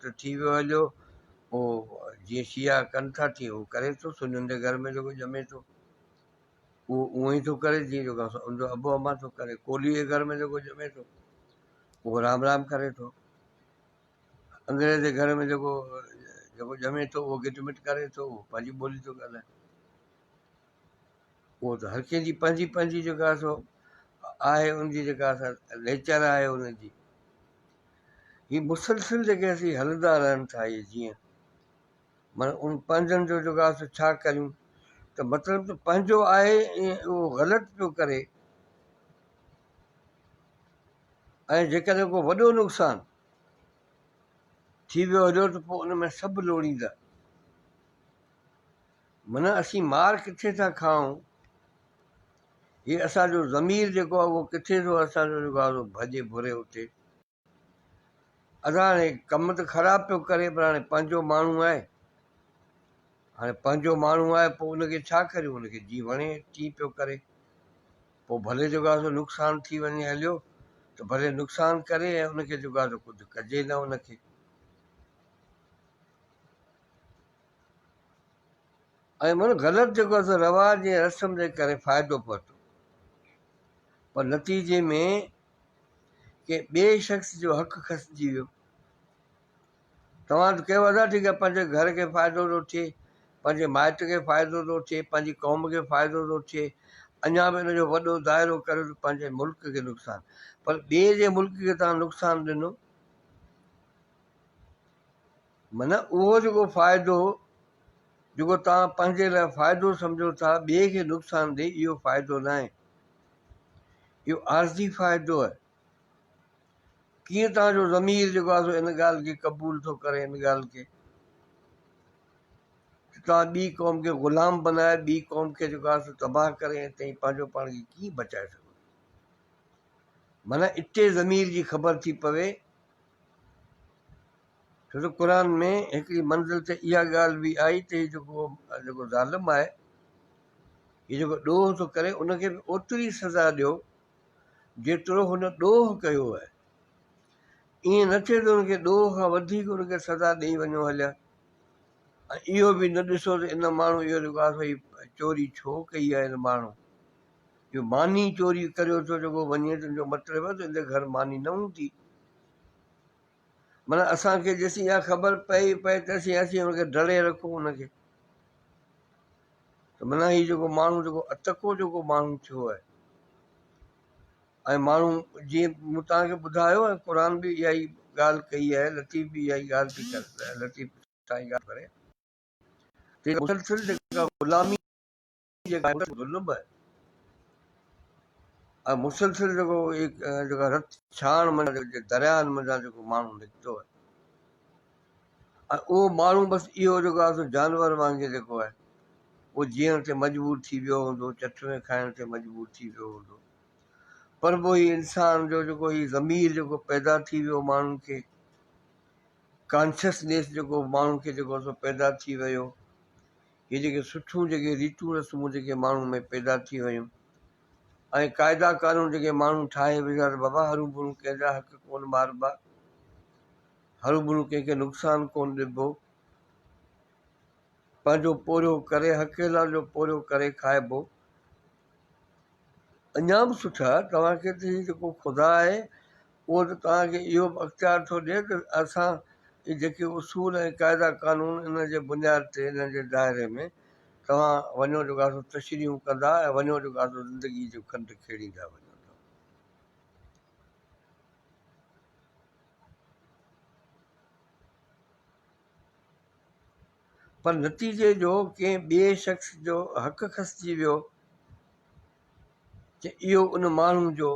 S1: ته ٿي ويو هليو، پوء جيئن شيعا ڪن ٿا تيئن هو ڪري ٿو، سنين جي گهر ۾ جيڪو ڄمي ٿو اهو اونئن ئي ٿو ڪري جيئن جيڪو ان جو ابو امان ٿو ڪري. ڪولهي جي گهر ۾ جيڪو ڄمي ٿو اهو رام رام ڪري ٿو. انگريز جي گهر ۾ جيڪو جيڪو ڄمي ٿو اهو گٽ مٽ ڪري ٿو، اهو پنهنجي ٻولي ٿو ڳالهائي. اهو ته هر ڪنهن جي پنهنجي پنهنجي جيڪا سو آهي ان جي جيڪا سا نيچر آهي ان جي. هي مسلسل جيڪي اسين هلندا رهن ٿا اهي جيئن معنيٰ ان پنهنجن جو جيڪو آهي سو ڇا ڪريون ته مطلب ته پنهنجو آهي ۽ اهو غلط پيو ڪري. ۽ جيڪڏهن ڪو وڏو نقصان ٿي ويو هليو ته پوء ان ۾ سڀ لوڙيندا. معنيٰ اسين مار ڪٿي ٿا کائون، هي اسان جو ضمير جيڪو آهي اهو ڪٿي ٿو اسان جو جيڪو آهي سو ڀڄي ڀري اتي. ادا هاڻي ڪم ته خراب پيو ڪري پر هاڻي پنهنجو ماڻهو آهي، هاڻي پنهنجو ماڻهو آهي پوء ان کي ڇا ڪريون، ان کي جيئن وڻي تيئن پيو ڪري. پوء ڀلي جيڪو آهي سو نقصان ٿي وڃي هليو ته ڀلي نقصان ڪري ۽ ان کي جيڪو آهي سو ڪجهه ڪجي نه ان کي. ۽ من غلط جيڪو آهي سو رواج ۽ رسم جي ڪري فائدو پهتو پر نتيجي ۾ ڪنهن ٻئي شخص جو حق کسجي ويو. توهان ته ڪيو ادا ٺيڪ آهي پنهنجي گهر کي فائدو ٿو ٿئي، پنهنجي مائٽ کي فائدو ٿو ٿئي، پنهنجي قوم کي فائدو ٿو ٿئي، اڃا به ان جو وڏو دائرو ڪريو ته پنهنجي ملڪ کي نقصان پر ٻئي جي ملڪ کي توهان نقصان ڏنو معنيٰ اهو جيڪو فائدو جيڪو توهان پنهنجي لاء فائدو سمجهو ٿا ٻئي کي نقصان ڏئي اهو فائدو ناهي اهو عارضي فائدو آهي. ڪيئن توهان جو ضمير جيڪو آهي سو ان ڳالهه کي قبول ٿو ڪري ان ڳالهه کي ته توهان ٻي قوم کي غلام بنائي ٻي قوم کي جيڪو آهي سو تباهه ڪري ۽ تئين پنهنجو پاڻ کي ڪيئن بچائي سگهو معنيٰ اتي ضمير جي خبر ٿي پوي ڇو ته قرآن ۾ هڪڙي منزل تي اها ڳالهه به آئي ته هي جيڪو جيڪو ظالم آهي هي جيڪو ڏوهه ٿو ڪري ان کي به اوتري سزا ڏيو جيترو هن ڏوهه ڪيو آهي. ائين نه ٿئي ته ان کي ڏوهه کان وڌيڪ ان کي سزا ڏئي وڃو هليا ۽ اهو به نه ڏسو ته ان ماڻهو اهو جيڪو آهي سو هي چوري ڇو ڪئي آهي هن ماڻهو جو ماني چوري ڪريو ٿو جيڪو وڃي ته ان جو مطلب آهي ته ان جي گهر ماني نه هوندي. معنيٰ اسان کي جيسين اها خبر پئي پئي تيسين اسين ان کي ڊڙي رکون ان کي ته معنيٰ هي جيڪو ماڻهو جيڪو اتڪو جيڪو ماڻهو ٿيو آهي ۽ ماڻهو جيئن مون توهان کي ٻڌايو ۽ قرآن به اها ئي ڳالهه ڪئي آهي لطيف به اها ئي ڳالهه ٿي ڪري لطيف سائين ڳالهه ڪري ته مسلسل جيڪا غلامي جيڪا ظلم آهي ۽ مسلسل جيڪو جيڪا رت ڇاڻ منجهان درياهن منجهان جيڪو ماڻهو نڪتو آهي ۽ اهو ماڻهو بس اهو جيڪو آهي سو جانور وانگي جيڪو آهي اهو جيئڻ تي مجبور ٿي ويو هوندو، چٺوين کائڻ تي مجبور ٿي ويو هوندو. پر پوء هي انسان جو جيڪو هي ضمير جيڪو پيدا ٿي ويو ماڻهن کي، ڪانشسنيس جيڪو ماڻهن کي جيڪو سو پيدا ٿي ويو، هي جيڪي سٺيون جيڪي ريتون رسمون جيڪي ماڻهن ۾ پيدا ٿي ويون ۽ قاعدا قانون جيڪي ماڻهو ٺاهي ويٺا ته بابا هروڀرو ڪنهن جا حق ڪونه ماربا. هروڀرو ڪنهن کي نقصان ڪونه ڏبو. پنهنجو پورهيو ڪري حق حلال جو پورهيو ڪري کائبو. اڃا به سٺا توهان کي ته هي جيڪو خدا آهي اهو ته توهان کي اهو به اختيار ٿو ڏئي ته اسان جيڪي اصول ۽ قاعدا قانون ان جي بنياد تي ان جي دائري ۾ توهان وڃو جيڪو آهي سو تشريحون ڪندا ۽ وڃو جيڪو آهي سو زندگي جو کنڊ کيڙيندا وڃو ٿا. پر نتيجي جو ڪنهن ٻئي شخص جو حق کسجي ويو ته اهو ان ماڻهو جو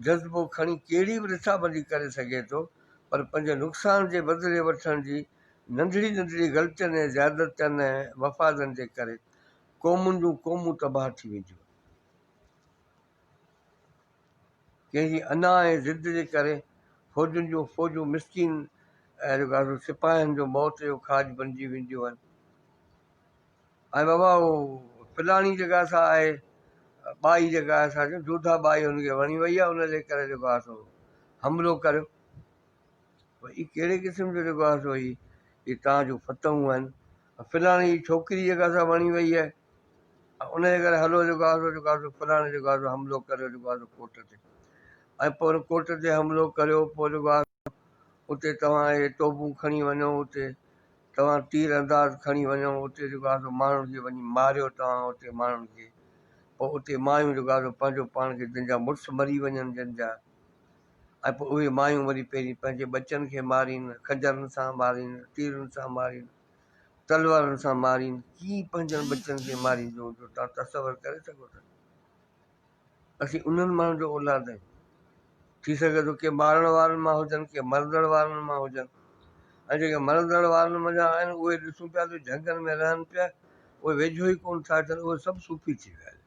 S1: جذبو کڻي ڪهڙي به رٿابندي ڪري سگهي ٿو پر پنهنجي نقصان جي بدلي وٺڻ جي ننڍڙي ننڍڙي غلطين ۽ زيادتين ۽ مفادن جي ڪري قومن جون قومون تباهه ٿي وينديون. ڪنهن جي انا ۽ ضد جي ڪري فوجن جون فوجون مسڪين جيڪو آهي سو سپاهين جو موت جو کاڄ بنجي وينديون آهن ۽ بابا هو فلاڻي جيڪا سا آهي ٻائي جيڪا آهي سا جوڌا ٻائي هن کي وڻي وئي آهي ان جي ڪري جيڪو آهي سو حملو ڪريو هي ڪهڙي قسم جو جيڪو آهي سو هي تان جون فتحون آهن فلاڻي ڇوڪري جيڪا سا وڻي وئي آهي ان جي ڪري هلو جيڪو آهي سو جيڪو آهي سو فلاڻي جيڪو آهي سو حملو ڪريو جيڪو آهي سو ڪوٽ تي ۽ پوء ان ڪوٽ تي حملو ڪريو پوء جيڪو آهي اتي توهان اهي توبون کڻي وڃو اتي توهان تير انداز کڻي وڃو اتي جيڪو آهي سو ماڻهن کي وڃي ماريو توهان اتي ماڻهن کي پوء اتي مايون جيڪو آهي سو پنهنجو پاڻ کي جن جا مڙس مري وڃن جن جا ۽ پوء اهي مايون وري پهرين پنهنجي ٻچن کي مارين خنجرن سان مارين تيرن سان مارين تلوارن سان مارين، ڪيئن پنهنجن ٻچن کي مارينديون هونديون، توهان تصور ڪري سگهو ٿا؟ اسين انهن ماڻهن جو اولاد آهيون. ٿي سگهي ٿو ڪي مارڻ وارن مان هجن، ڪي مرندڙ وارن مان هجن ۽ جيڪي مرندڙ وارن منجهان آهن اهي ڏسون پيا ته جهنگن ۾ رهن پيا، اهي ويجهو ئي ڪونه ٿا اچن، اهي سڀ صوفي ٿي ويا آهن.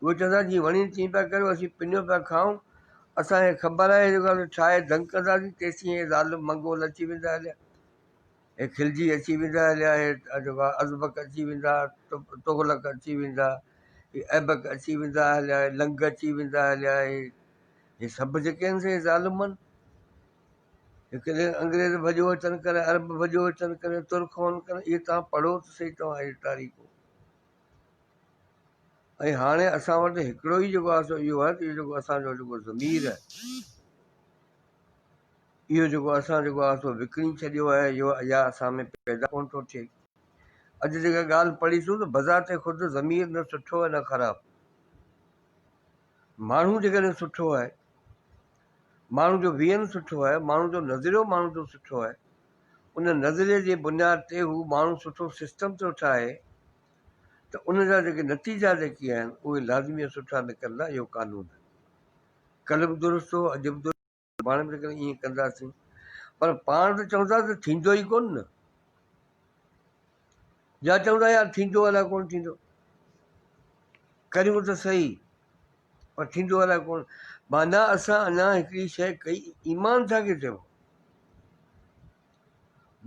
S1: اهي چوندا جيئن وڻين تيئن پيا ڪريو، اسين پنيو پيا کائون، اسان کي خبر آهي جيڪو اسين ٺاهي دنگ ڪنداسين، تيسين اهي ظالم منگول اچي ويندا هليا، اهي خلجي اچي ويندا هليا، اهي جيڪو آهي ازبڪ اچي ويندا، تغلق اچي ويندا، اهي ايبڪ اچي ويندا هليا، اهي لنگ اچي ويندا هليا، اهي هي سڀ جيڪي آهن سي ظالم آهن. هڪ ڏينهن انگريز ڀڄيو اچن ڪري، عرب ڀڄيو اچن ڪري، ترڪ هون ڪري، اهي توهان پڙهو ته سهي توهان اهي تاريخون. ۽ هاڻي اسان وٽ هڪڙو ئي جيڪو آهي سو اهو آهي ته اهو جيڪو اسان جو جيڪو ضمير آهي اهو جيڪو اسان جيڪو آهي سو وڪڻي ڇڏيو آهي اهو يا اسان ۾ پيدا ڪونه ٿو ٿئي. اڄ جيڪا ڳالهه پڙهيسون ته بذات خود ضمير نه سٺو آهي نه خراب. ماڻهو جيڪڏهن سٺو آهي، ماڻهو جو ويهن سٺو آهي، ماڻهو جو نظريو ماڻهو جو سٺو آهي، ان نظريي جي بنياد تي هو ماڻهو سٺو سسٽم ٿو ٺاهي ته ان جا جيڪي نتيجا جيڪي آهن اهي لازمي سٺا نڪرندا اهو قانون آهي. ڪلهه به درست هو اڄ به درست سڀاڻي به جيڪڏهن ائين ڪنداسين پر پاڻ ته چئون ٿا ته ٿيندو ئي ڪونه نه يا چئون ٿا يار ٿيندو الائي ڪونه ٿيندو ڪريون ته صحيح پر ٿيندو الائي ڪونه معنيٰ اسان اڃا هڪڙي شيء ڪئي ايمان ڇا کي چئبو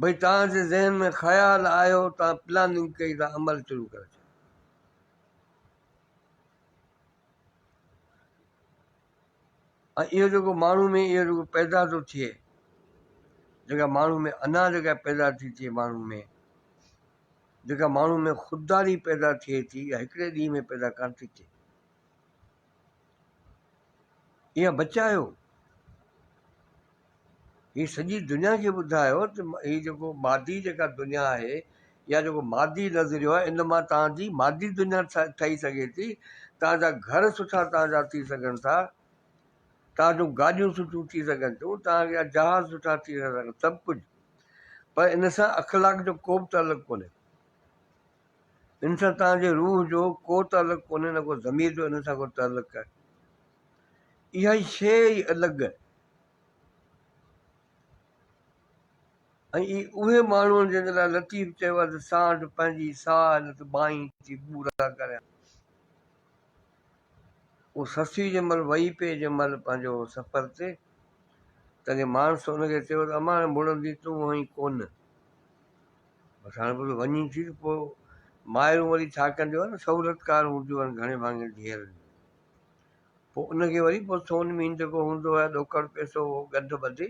S1: ڀئي توهان جي ذهن ۾ خيال آيو توهان پلاننگ ڪئي توهان عمل شروع ڪري ڇڏيو ۽ اهو جيڪو ماڻهو ۾ اهو جيڪو پيدا ٿو ٿئي جيڪا ماڻهو ۾ انا جيڪا پيدا ٿي ٿئي ماڻهو ۾ جيڪا ماڻهو ۾ خودداري پيدا ٿئي ٿي اها هڪڙي ڏينهن ۾ پيدا ڪانه ٿي ٿئي اها بچايو هي سڄي دنيا کي ٻڌايو ته هي جيڪو مادي جيڪا دنيا آهي يا جيڪو مادي نظريو آهي ان مان توهان جي مادي دنيا ٺهي سگهي ٿي، توهان جا گهر سٺا توهان جا ٿي سگهن ٿا، توهان جون گاڏيون سٺيون ٿي سگهن ٿيون، توهان جا جهاز سٺا ٿي سگهن ٿا، سڀ ڪجهه پر ان سان اخلاق جو ڪو به تعلق ڪونهي. ان سان توهان جي روح جو ڪو تعلق ڪونهي نه ڪو ضمير جو ان سان ڪو تعلق آهي. اها ئي شيء ئي الڳ آهي. ۽ اهي اهي ماڻهو آهن جن جي لاء لطيف چيو آهي ته سانڍ پنهنجي ساهه نه ته ٻانهين ٿي ٻورا ڪريان. اهو سسئي جنهن مهل وئي پئي جنهن مهل پنهنجو سفر تي تڏهن ماڻس ان کي چيو ته امان مڙندي تون هئين ڪونه. بس هاڻي پوء وڃين ٿي ته پوء مائرون وري ڇا ڪنديون آهن سهولتڪار هونديون آهن گهڻي ڀاڱي ڌيئرن جون. پوء ان کي وري پوء سون مين جيڪو هوندو آهي ڏوڪڙ پئسو اهو ڳنڍ ٻڌي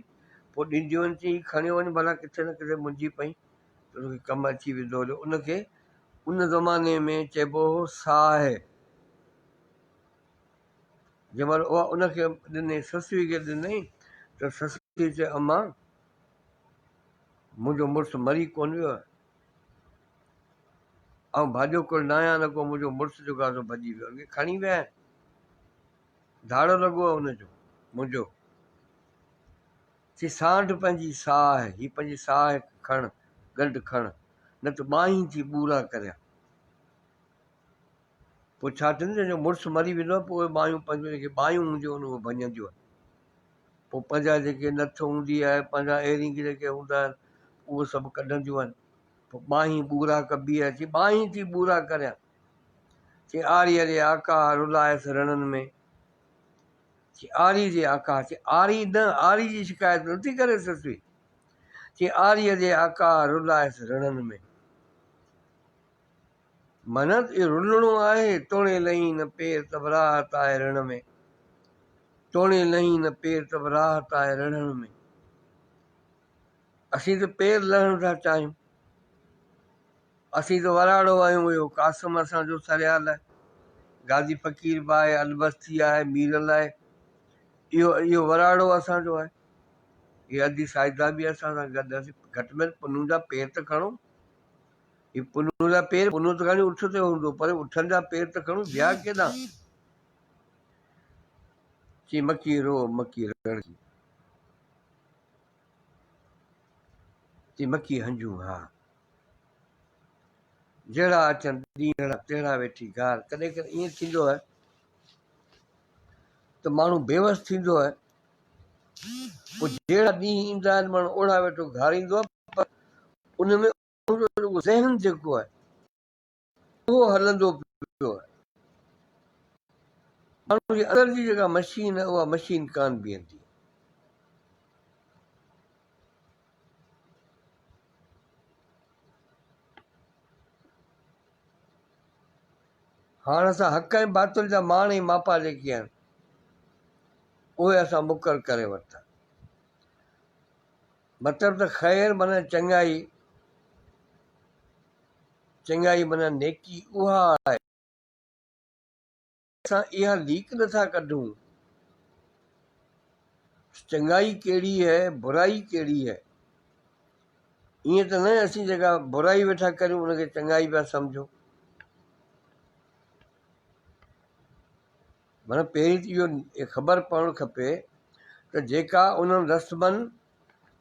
S1: پوء ڏينديون آهن چي هي کڻيو وڃ ڀلا ڪٿي نه ڪٿي منجهي پئين ته توکي ڪم اچي ويندو هليو ان کي ان زماني ۾ چئبو هو ساهه جنهن مهل اها ان کي ڏني سسئي کي ڏنئي ته سسئي چيو امان منهنجو مڙس مري ڪونه ويو آهي آئون ڀاڄوڪڙ ناهيان نه ڪو منهنجو مڙس جيڪو آهي سو ڀڄي ويو آهي. کڻي ويا آهن. ڌاڙو لڳو آهي ان جو منهنجو. چي سانڍ پنهنجي ساهه، هي پنهنجي ساهه کڻ، ڳنڍ کڻ، نه ته ٻانهين ٿي ٻورا ڪريان. پوء ڇا ٿيندو جنهن جو مڙس مري ويندو آهي پوء اهي ٻانهيون پنهنجون جيڪي ٻانهيون هونديون آهن اهي ڀڃنديون آهن. پوء پنهنجا جيڪي نٿ هوندي آهي پنهنجا ايئرنگ جيڪي هوندا آهن اهو سڀ ڪڍنديون آهن. پوء ٻانهين ٻورا ڪبي آهي، چي ٻانهين ٿي ٻورا ڪريان. چي آريء جي آڪاهه رلائيس رڻن ۾. چي آري جي آڪاهه، چي آري نه، آري جي شڪايت نه ٿي ڪري سسئي. چي آريء جي آڪاهه رلائيس رڻن ۾. معنيٰ ته اهو رلڻو آهي، توڻي لهين نه پير ته به راحت آهي رڻ ۾. توڻي لهين نه پير ته به راحت آهي رڻن ۾. اسين ته پير لهڻ ٿا چاهيون. اسين ته وراڙو آهيون اهو قاسم اسان جو سريال آهي. غازي فقير به آهي، البستي آهي، ميرل آهي. اهو اهو وراڙو اسان جو آهي. هي ادي سائده به اسان سان گڏ اسين گهٽ ۾ گهٽ پنهون جا پير ته کڻو. هي پنهون جا پير پنهون ته کڻي اٺ تي هوندو پر اٺن جا پير ته کڻون ويا ڪيڏانهن؟ چي مڪي روء مڪي رڙڪي. چي مکي هنجون ها. جهڙا اچن ڏينهڙا تهڙا ويٺي گار. ڪڏهن ڪڏهن ائين ٿيندو آهي ته ماڻهو بيوس ٿيندو آهي. پوء جهڙا ڏينهن ايندا آهن ماڻهو اوڙها ويٺو گهاريندو آهي پر ان ۾ ان جو جيڪو ذهن جيڪو آهي اهو هلندو پيو آهي. ماڻهو جي اندر جي جيڪا مشين آهي اها مشين ڪانه بيهندي. هاڻ اسان حق ۽ باطل جا ماڻ ۽ ماپا جيڪي آهن اهي اسان مقرر ڪري ورتا. مطلب ته خير معنيٰ چڱائي، چڱائي معنيٰ نيڪي اها آهي. اسان اها ليڪ نٿا ڪڍون ته چڱائي ڪهڙي آهي برائي ڪهڙي آهي. ائين ته نه اسين جيڪا برائي ويٺا ڪريون ان کي چڱائي پيا سمجهون. معنيٰ پهرين ته اهو خبر پوڻ کپي ته جيڪا انهن رسمن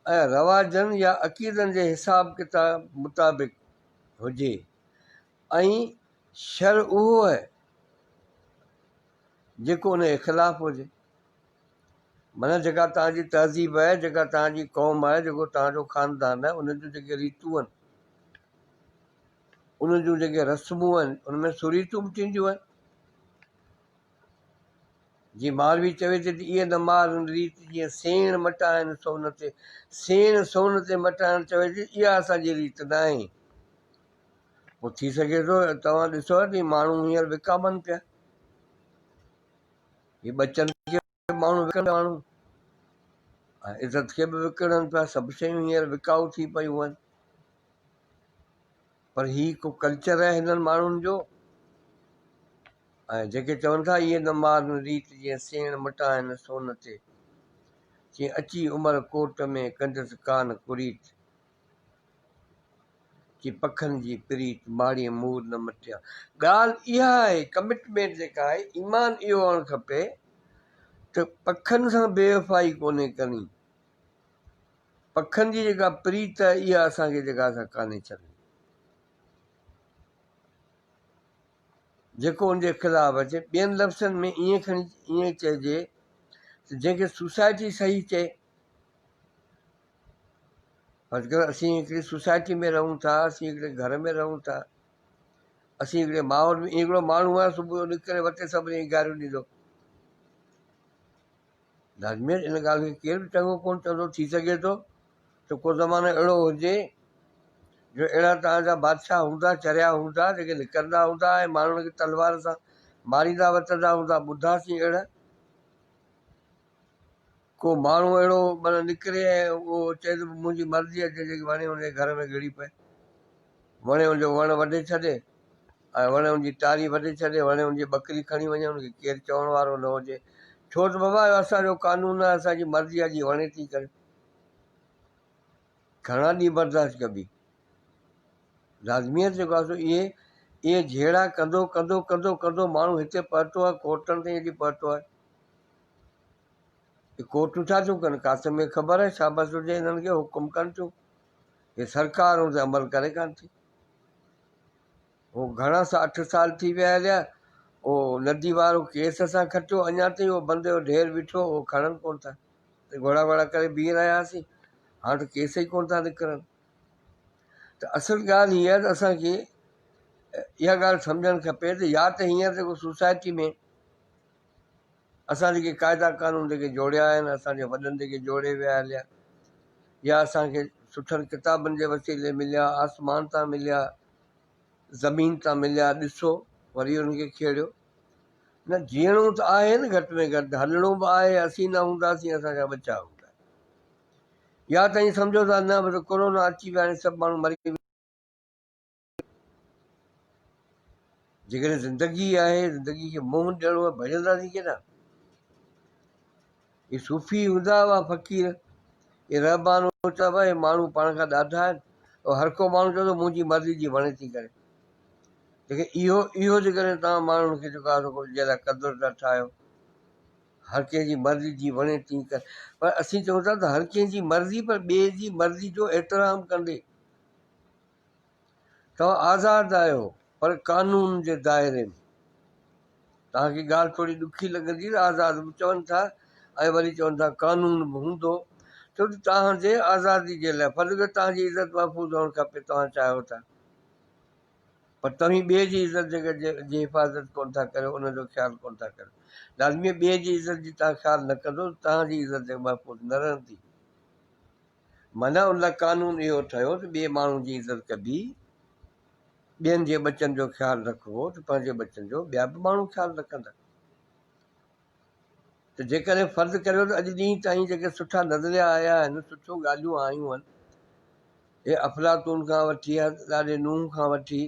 S1: ۽ رواجن يا عقيدن جي حساب ڪتاب مطابق هجي ۽ شر اهو آهي جيڪو ان جي خلاف هجي. معنيٰ جيڪا توهان جي تهذيب آهي، جيڪا توهان جي قوم آهي، جيڪو توهان جو خاندان آهي، ان جون جيڪي ريتون آهن، ان جون جيڪي رسمون آهن، ان ۾ سريتون به ٿينديون آهن. جيئن ماروي چوي ٿي ته ايء نه مار ريت جيئن سيڻ مٽائن سون تي، سيڻ سون تي مٽائڻ چوي ٿي اها اسان جي ريت ناهي. پوء ٿي سگهي ٿو توهان ڏسو ته ماڻهو هينئر وڪامن پيا. هي ٻچن کي به ماڻهو وڪڻن ماڻهو ۽ عزت کي به وڪڻن پيا سڀ شيون هينئر وڪائو ٿي پيون آهن پر هي ڪو ڪلچر آهي هنن ماڻهن جو ۽ جيڪي چون ٿا اهي نه مار نه ريت جيئن سيڻ مٽائن سون تي جيئن اچي عمر ڪوٽ ۾ ڪندس ڪان ڪريت چي پکن جي پريت ماڙيء مور نه مٽيان. ڳالهه اها آهي ڪمٽمينٽ جيڪا آهي ايمان اهو هئڻ کپي ته پکن سان بيوفائي ڪونهي ڪرڻي. پکن جي جيڪا پريت آهي اها اسان کي جيڪا اسان ڪانهي ڇڏڻي. جيڪو ان جي خلاف اچي ٻين لفظن ۾ ائين کڻي ائين چئجي ته جنهن کي سوسائٽي صحيح چئي فرض ڪر اسين هڪڙي سوسائٽي ۾ رهون ٿا اسين هڪڙي گهر ۾ رهون ٿا اسين هڪڙي ماحول ۾ هڪڙو ماڻهو آهي صبح جو نڪري وتي سڀني کي گاريون ڏيندو لازمي ان ڳالهه کي ڪير به چڱو ڪونه چوندو ٿي سگهي ٿو ته ڪو زمانو اهڙو هجي جو اهڙا توهان جا بادشاهه هوندا چريا هوندا جيڪي نڪرندا هوندا ۽ ماڻهن کي تلوار سان ماريندا وتندا هوندا ٻڌاسين اهڙا ڪو ماڻهو اهڙو معنيٰ نڪري ۽ اهو چئي ته منهنجي مرضي آهي جنهن کي وڻي ان جي گهر ۾ گهڙي پئي، وڻي ان جو وڻ وڍي ڇڏي ۽ وڻي ان جي ٽاري وڍي ڇڏي، وڻي ان جي ٻڪري کڻي وڃي، ان کي ڪير چوڻ وارو نه هجي. ڇو ته بابا اهو اسان جو قانون آهي، اسان جي مرضي آهي جيئن وڻي تيئن ڪريو. گهڻا ڏينهن برداشت ڪبي. لازميت جيڪو آهي سو اهي اهي جهيڙا ڪندو ڪندو ڪندو ڪندو ماڻهو هتي پهتو آهي، ڪورٽن تائين اچي پهتو آهي. هي ڪورٽون ڇا ٿيون ڪن؟ قاسم کي خبر آهي، شابس هجي هنن کي، حڪم ڪن ٿيون. هي سرڪار ان تي عمل ڪري ڪانه ٿي. هو گهڻا سا اٺ سال ٿي ويا هليا، اهو ندي وارو ڪيس اسان کٽيو، اڃا تائين اهو بندي جو ڍير بيٺو، اهو کڻن ڪونه ٿا. گهوڙا گهوڙا ڪري بيهي رهيا هئاسين، هاڻ ته ڪيس ئي ڪونه ٿا نڪرن. ته اصل ڳالهه هيء آهي ته اسان کي اها ڳالهه سمجهڻ کپي ته يا ته هينئر جيڪو سوسائٽي ۾ اسان جيڪي قاعدا قانون جيڪي جوڙيا آهن، اسان جي وڏن جيڪي جوڙي ويا هليا يا اسان کي سٺن ڪتابن جي وسيلي مليا، آسمان تان مليا، زمين تان مليا، ڏسو وري انهن کي کيڙيو. نه جيئڻو ته آهي نه گهٽ ۾ گهٽ هلڻو به آهي، اسين نه هونداسين اسان جا ٻچا هوندا. يا ته ائين سمجهو ٿا نه بس ڪورونا اچي ويو هاڻي سڀ ماڻهو مري ويندا. جيڪڏهن زندگي آهي زندگي کي منهن ڏيڻو آهي ڀڄنداسين ڪيڏانهن؟ هي صوفي هوندا هئا فقير هي رهبان چوندا هئا هي ماڻهو پاڻ کان ڏاڍا آهن هر ڪو ماڻهو چوندو منهنجي مرضي جي وڻي ٿي ڪري ليڪن اهو اهو جيڪڏهن توهان ماڻهن کي جيڪو آهي سو جي لاء قدر ٿا ٺاهيو هر ڪنهن جي مرضي جي وڻي ٿي ڪري پر اسين چئون ٿا ته هر ڪنهن جي مرضي پر ٻئي جي مرضي جو احترام ڪندي توهان آزاد آهيو پر قانون جي دائري ۾. توهان کي ڳالهه ٿوري ڏکي لڳندي ته آزاد به چون ٿا ۽ وري چون ٿا قانون به هوندو ڇو ته توهان جي آزادي جي لاء فرض ڪريو توهان جي عزت محفوظ هئڻ کپي توهان چاهيو ٿا پر توهين ٻئي جي عزت جي حفاظت ڪونه ٿا ڪريو ان جو خيال ڪونه ٿا ڪريو لازمي ٻئي جي عزت جي توهان خيال نه ڪندو ته توهان جي عزت محفوظ نه رهندي معنيٰ ان لاء قانون اهو ٺهيو ته ٻئي ماڻهو جي عزت ڪبي ٻين جي ٻچن جو خيال رکبو ته پنهنجي ٻچن جو ٻيا به ماڻهو خيال رکندا ته جيڪڏهن فرض ڪريو ته اڄ ڏينهن تائين جيڪي سٺا نظريا آيا آهن سٺيون ڳالهيون آيون آهن هي افلاطون کان وٺي ڏاڏي نوح کان وٺي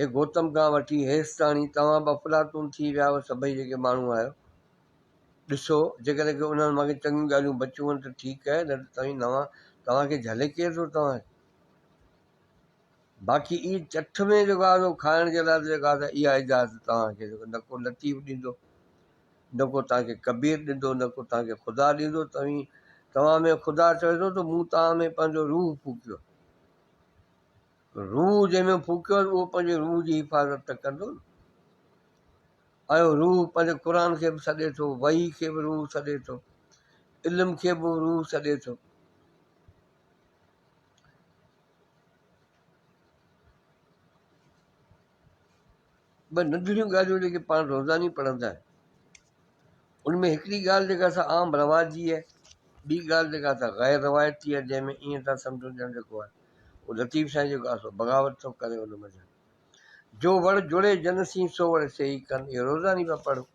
S1: هي گوتم کان وٺي هيستاڻي توهان به افلاطون ٿي ويا آهيو سڀئي جيڪي ماڻهو آهيو ڏسو جيڪڏهن ڪي انهن مان ڪي چڱيون ڳالهيون بچيون آهن ته ٺيڪ آهي نه ته توهين نوان توهان کي جهلي ڪير ٿو توهان باقي اي چٺ ۾ جيڪو آهي سو کائڻ جي لاء جيڪو آهي اها اجازت توهان کي جيڪو نه ڪو لطيف ڏيندو نه ڪو توهان کي ڪبير ڏيندو نه ڪو توهان کي خدا ڏيندو توهين توهان ۾ خدا چوي ٿو ته مون توهان ۾ پنهنجو روح ڦوڪيو روح جنهن ۾ ڦوڪيو اهو پنهنجي روح جي حفاظت ته ڪندو نه آيو روح پنهنجي قرآن کي به سڏي ٿو وحي کي به روح سڏي ٿو علم کي به روح سڏي ٿو ٻه ننڍڙيون ڳالهيون جيڪي پاڻ روزاني پڙهندا آهيون ان ۾ هڪڙي ڳالهه جيڪا سا عام رواجي آهي ٻي ڳالهه جيڪا سا غير روايتي آهي جنهن ۾ ائين ٿا سمجهون ڄڻ جيڪو آهي اهو لطيف سائين جيڪو آهي سو بغاوت ٿو ڪري ان منجهان جو وڙ جڙي جن سين سو وڙ سي ئي ڪن اهو روزاني پيا پڙهون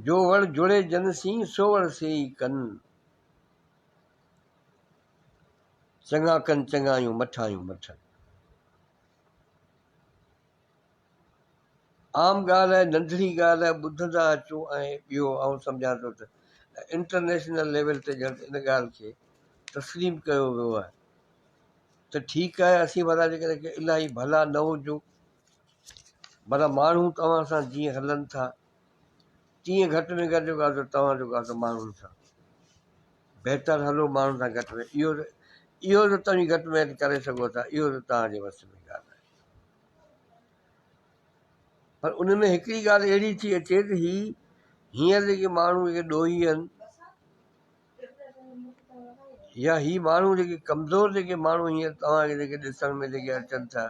S1: جو وڙ جڙي جن سين سو وڙ سي ئي ڪن چڱا ڪن چڱايون، مٺايون مٺن. عام ڳالهه آهي، ننڍڙي ڳالهه آهي، ٻڌندا اچون ۽ ٻيو آئون سمجهان ٿو ته انٽرنيشنل ليول تي ڄڻ ته ان ڳالهه کي تسليم ڪيو ويو آهي ته ٺيڪ آهي اسين ڀلا جيڪڏهن ڪي الاهي ڀلا نه هجون ڀلا ماڻهو توهان سان جيئن هلن ٿا تيئن گهٽ ۾ گهٽ جيڪو آهي سو توهان جيڪو آهي سو ماڻهن سان بهتر هلو ماڻهن سان گهٽ ۾ اهو اهو ته توهين گهٽ ۾ گهٽ ڪري سگهو ٿا اهو ته توهان جي وس ۾ ڳالهه آهي پر ان ۾ هڪڙي ڳالهه اهڙي ٿي اچي ته هي هينئر جيڪي ماڻهو جيڪي ڏوهي آهن يا هي ماڻهو جيڪي ڪمزور جيڪي ماڻهو هينئر توهان کي جيڪي ڏسڻ ۾ جيڪي اچن ٿا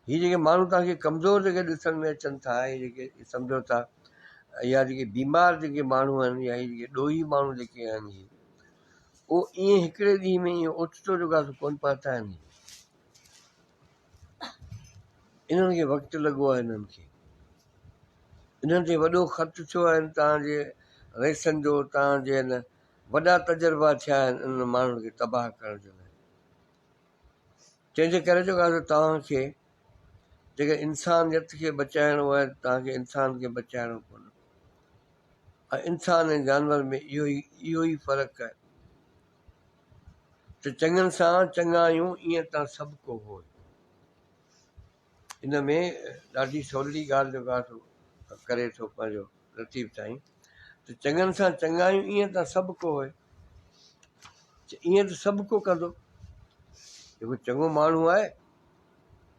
S1: هي جيڪي ماڻهو توهان کي ڪمزور جيڪي ڏسڻ ۾ اچن ٿا ۽ جيڪي سمجهو ٿا يا جيڪي بيمار جيڪي ماڻهو آهن يا هي جيڪي ڏوهي ماڻهو جيڪي آهن هي اهو ائين هڪڙي ڏينهن ۾ ائين اوچتو جيڪو آهي سو ڪونه پهتا آهن انهن کي وقت لڳو آهي انهن کي انهن تي وڏو خرچ ٿيو آهي توهان جي رئيسن جو توهان جي هن وڏا تجربا ٿيا آهن انهن ماڻهن کي تباهه ڪرڻ جي لاء تنهن جي ڪري جيڪو آهي توهان کي جيڪڏهن انسانيت کي بچائڻو آهي ته توهان کي انسان کي بچائڻو پوندو ۽ انسان ۽ جانور ۾ اهو ئي اهو ئي فرق آهي ته چڱن سان چڱا آهيون ائين تان سڀ ڪو هو ان ۾ ڏاڍي سولي ڳالهه جيڪو آهي سو ڪري ٿو پنهنجو لطيف سائين ته چڱن سان چڱا آهيون ائين ته سڀ ڪو هئي ائين ته سڀ ڪو ڪندو جيڪو چڱو ماڻهو آهي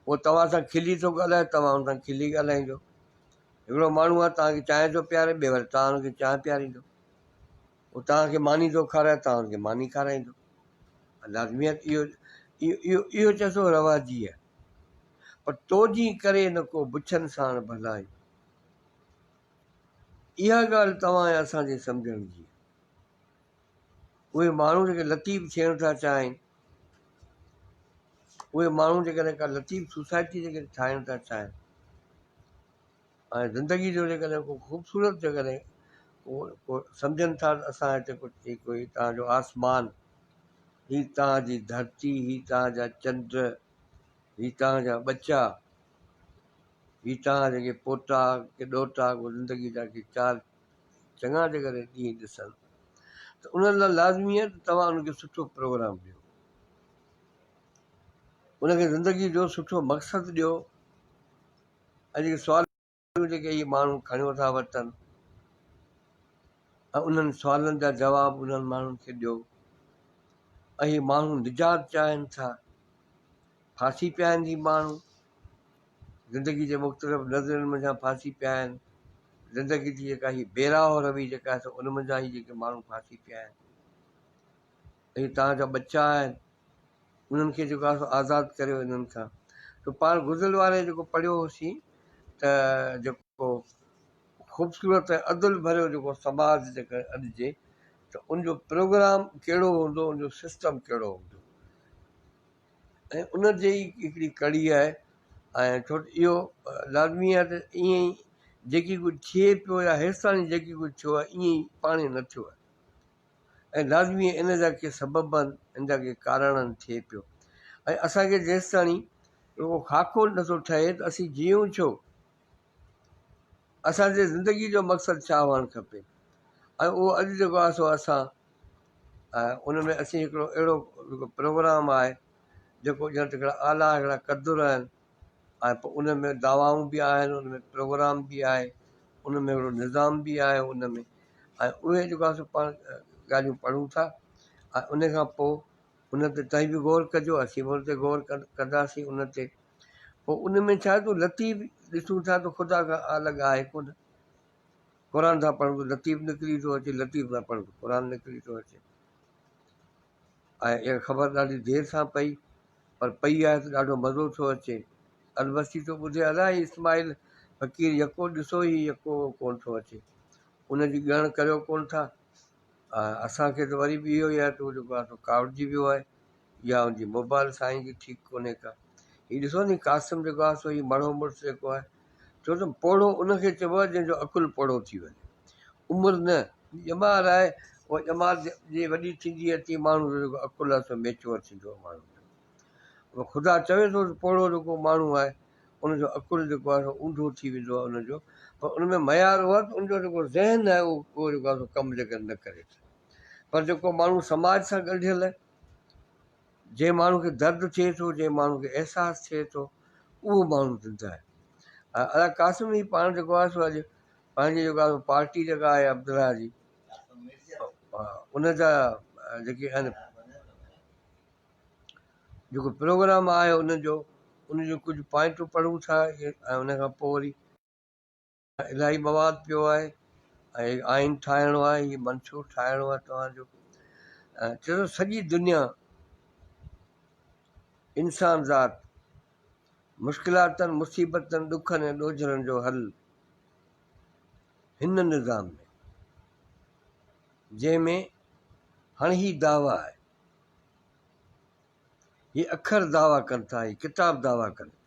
S1: اهو توهان سان کلي ٿو ڳالهائي توهان ان سان کلي ڳالهائيندو هڪڙو ماڻهو آهي توهان کي چانهه ٿو پياري ٻئي وري توهان ان کي چانهه پياريندو هو توهان کي ماني ٿو کارائي توهان ان کي ماني کارائيندو لازميت اهو اهو اهو چئي ٿو رواجي آهي پر تو جي ڪري نه ڪو بڇن ساڻ ڀلائي اها ڳالهه توهان ۽ اسان جي سمجهڻ جي آهي. اهي ماڻهو جيڪي لطيف ٿيڻ ٿا چاهين، اهي ماڻهو جيڪڏهن ڪا لطيف سوسائٽي جيڪڏهن ٺاهڻ ٿا چاهين ۽ زندگي جو جيڪڏهن ڪو خوبصورت جيڪڏهن ڪو ڪو سمجهن ٿا ته اسان هتي ڪجهه هي ڪوئي توهان جو آسمان، هي توهان جي ڌرتي، هي توهان جا چنڊ، هي توهان جا ٻچا، هي توهان جيڪي پوٽا ڪي ڏوهٽا ڪو زندگي جا ڪي چار چڱا جيڪڏهن ڏينهن ڏسن ته انهن لاء لازمي آهي ته توهان انهن کي سٺو پروگرام ڏيو ان کي زندگي جو سٺو مقصد ڏيو ۽ جيڪي سوال جيڪي اهي ماڻهو کڻيو ٿا وتن ۽ انهن سوالن جا جواب انهن ماڻهن کي ڏيو ۽ اهي ماڻهو نجات چاهين ٿا ڦاسي پيا آهن هي ماڻهو. زندگي جي مختلف نظرين منجهان ڦاسي پيا آهن. زندگي جي جيڪا هي بي راهه روي جيڪا آهي سو ان منجهان هي جيڪي ماڻهو ڦاسي پيا آهن ۽ توهان جا ٻچا آهن انهن کي جيڪو آهي سو آزاد ڪريو انهن کان. ته پاڻ گذريل واري جيڪو پڙهيو هوسين ته جيڪو خوبصورت ۽ عدل ڀريو جيڪو سماج جيڪڏهن اڏجي ته ان جو پروگرام ڪهڙو هوندو ان جو سسٽم ڪهڙو هوندو ۽ ان جي ئي هڪڙي ڪڙي آهي ۽ ڇو ته اهو لازمي آهي ته ائين ئي جيڪي ڪجهه ٿئي پيو يا هيستاڻي جيڪي ڪجهه ٿيو آهي ائين ئي پاڻ نه ٿيو آهي ۽ لازمي ان جا ڪي سبب آهن ان جا ڪي ڪارڻ آهن ٿئي پيو ۽ اسانکي جيستاڻي رڳو خاڪو نٿو ٺهي ته اسين جيئون ڇو؟ اسان جي زندگي جو مقصد ڇا هئڻ کپي ۽ اهو اڄ جيڪو آهي سو اسان ان ۾ اسين هڪڙو اهڙو جيڪو پروگرام آهي جيڪو ڄڻ ته هڪڙا اعليٰ هڪڙا قدر آهن ۽ پوء ان ۾ دعوائون به آهن ان ۾ پروگرام به آهي ان ۾ هڪڙو نظام به آهي ان ۾ ۽ اهي جيڪو آهي سو پاڻ ڳالهيون پڙهون ٿا ۽ ان کان پوء ان تي توهين به غور ڪجو اسين به ان تي غور ڪنداسين ان تي پوء ان ۾ ڇا ٿو لطيف ڏسون ٿا ته خدا کان الڳ آهي ڪونه. قرآن ٿا پڙهون ته لطيف نڪري ٿو اچي، لطيف ٿا پڙهون ته قرآن نڪري ٿو اچي. ۽ اها خبر ڏاڍي دير سان پئي پر پئي آهي ته ڏاڍو مزو ٿو اچي. البستي ٿو ٻڌي ادا هي اسماعيل فقير يڪو ڏسو هي يڪو ڪونه ٿو اچي. ان جي ڳڻ ڪريو ڪونه ٿا. اسان کي ته وري به اهو ئي آهي ته هو جيڪو آهي سو ڪاوڙجي ويو آهي. يا ان جي موبائل سائين جي ٺيڪ ڪونهي ڪا. هي ڏسو ني قاسم جيڪو آهي سو هي مڙهو مڙس جيڪو آهي ڇو ته پوڙهو ان کي چئبو آهي جنهن جو عقل پوڙهو ٿي وڃي عمر نه ڄمار آهي اها ڄمار جي وڏي ٿيندي آهي تيئن ماڻهو جو جيڪو عقل آهي سو ميچوئر ٿيندو آهي ماڻهو جو خدا چوي ٿو ته پوڙهو جيڪو ماڻهو آهي ان جو عقل جيڪو آهي سو اونڌو ٿي ويندو آهي ان جو پر ان ۾ معيار اهو آهي ته ان جو جيڪو ذهن آهي اهو جيڪو آهي سو ڪم جيڪر نه ڪري ٿو پر جيڪو ماڻهو سماج سان ڳنڍيل آهي، جنهن ماڻهو کي درد ٿئي ٿو، جنهن ماڻهو کي احساس ٿئي ٿو، اهو ماڻهو زنده آهي. ۽ ادا قاسم هي پاڻ جيڪو آهي سو اڄ پنهنجي جيڪو آهي پارٽي جيڪا آهي عبدالله جي ان جا جيڪي آهن جيڪو پروگرام آهي ان جو ان جو ڪجهه پوائنٽون پڙهون ٿا ۽ ان کان پوء وري الاهي مواد پيو آهي ۽ آئين ٺاهڻو آهي هي منشور ٺاهڻو آهي توهان جو چئي ٿو سڄي دنيا انسان ذات مشڪلاتن مصيبتن ڏکن ۽ ڏوجهرن جو حل هن نظام ۾ جنهن ۾ هاڻي هي دعويٰ آهي هي اکر دعويٰ ڪن ٿا هي ڪتاب دعويٰ ڪن ٿا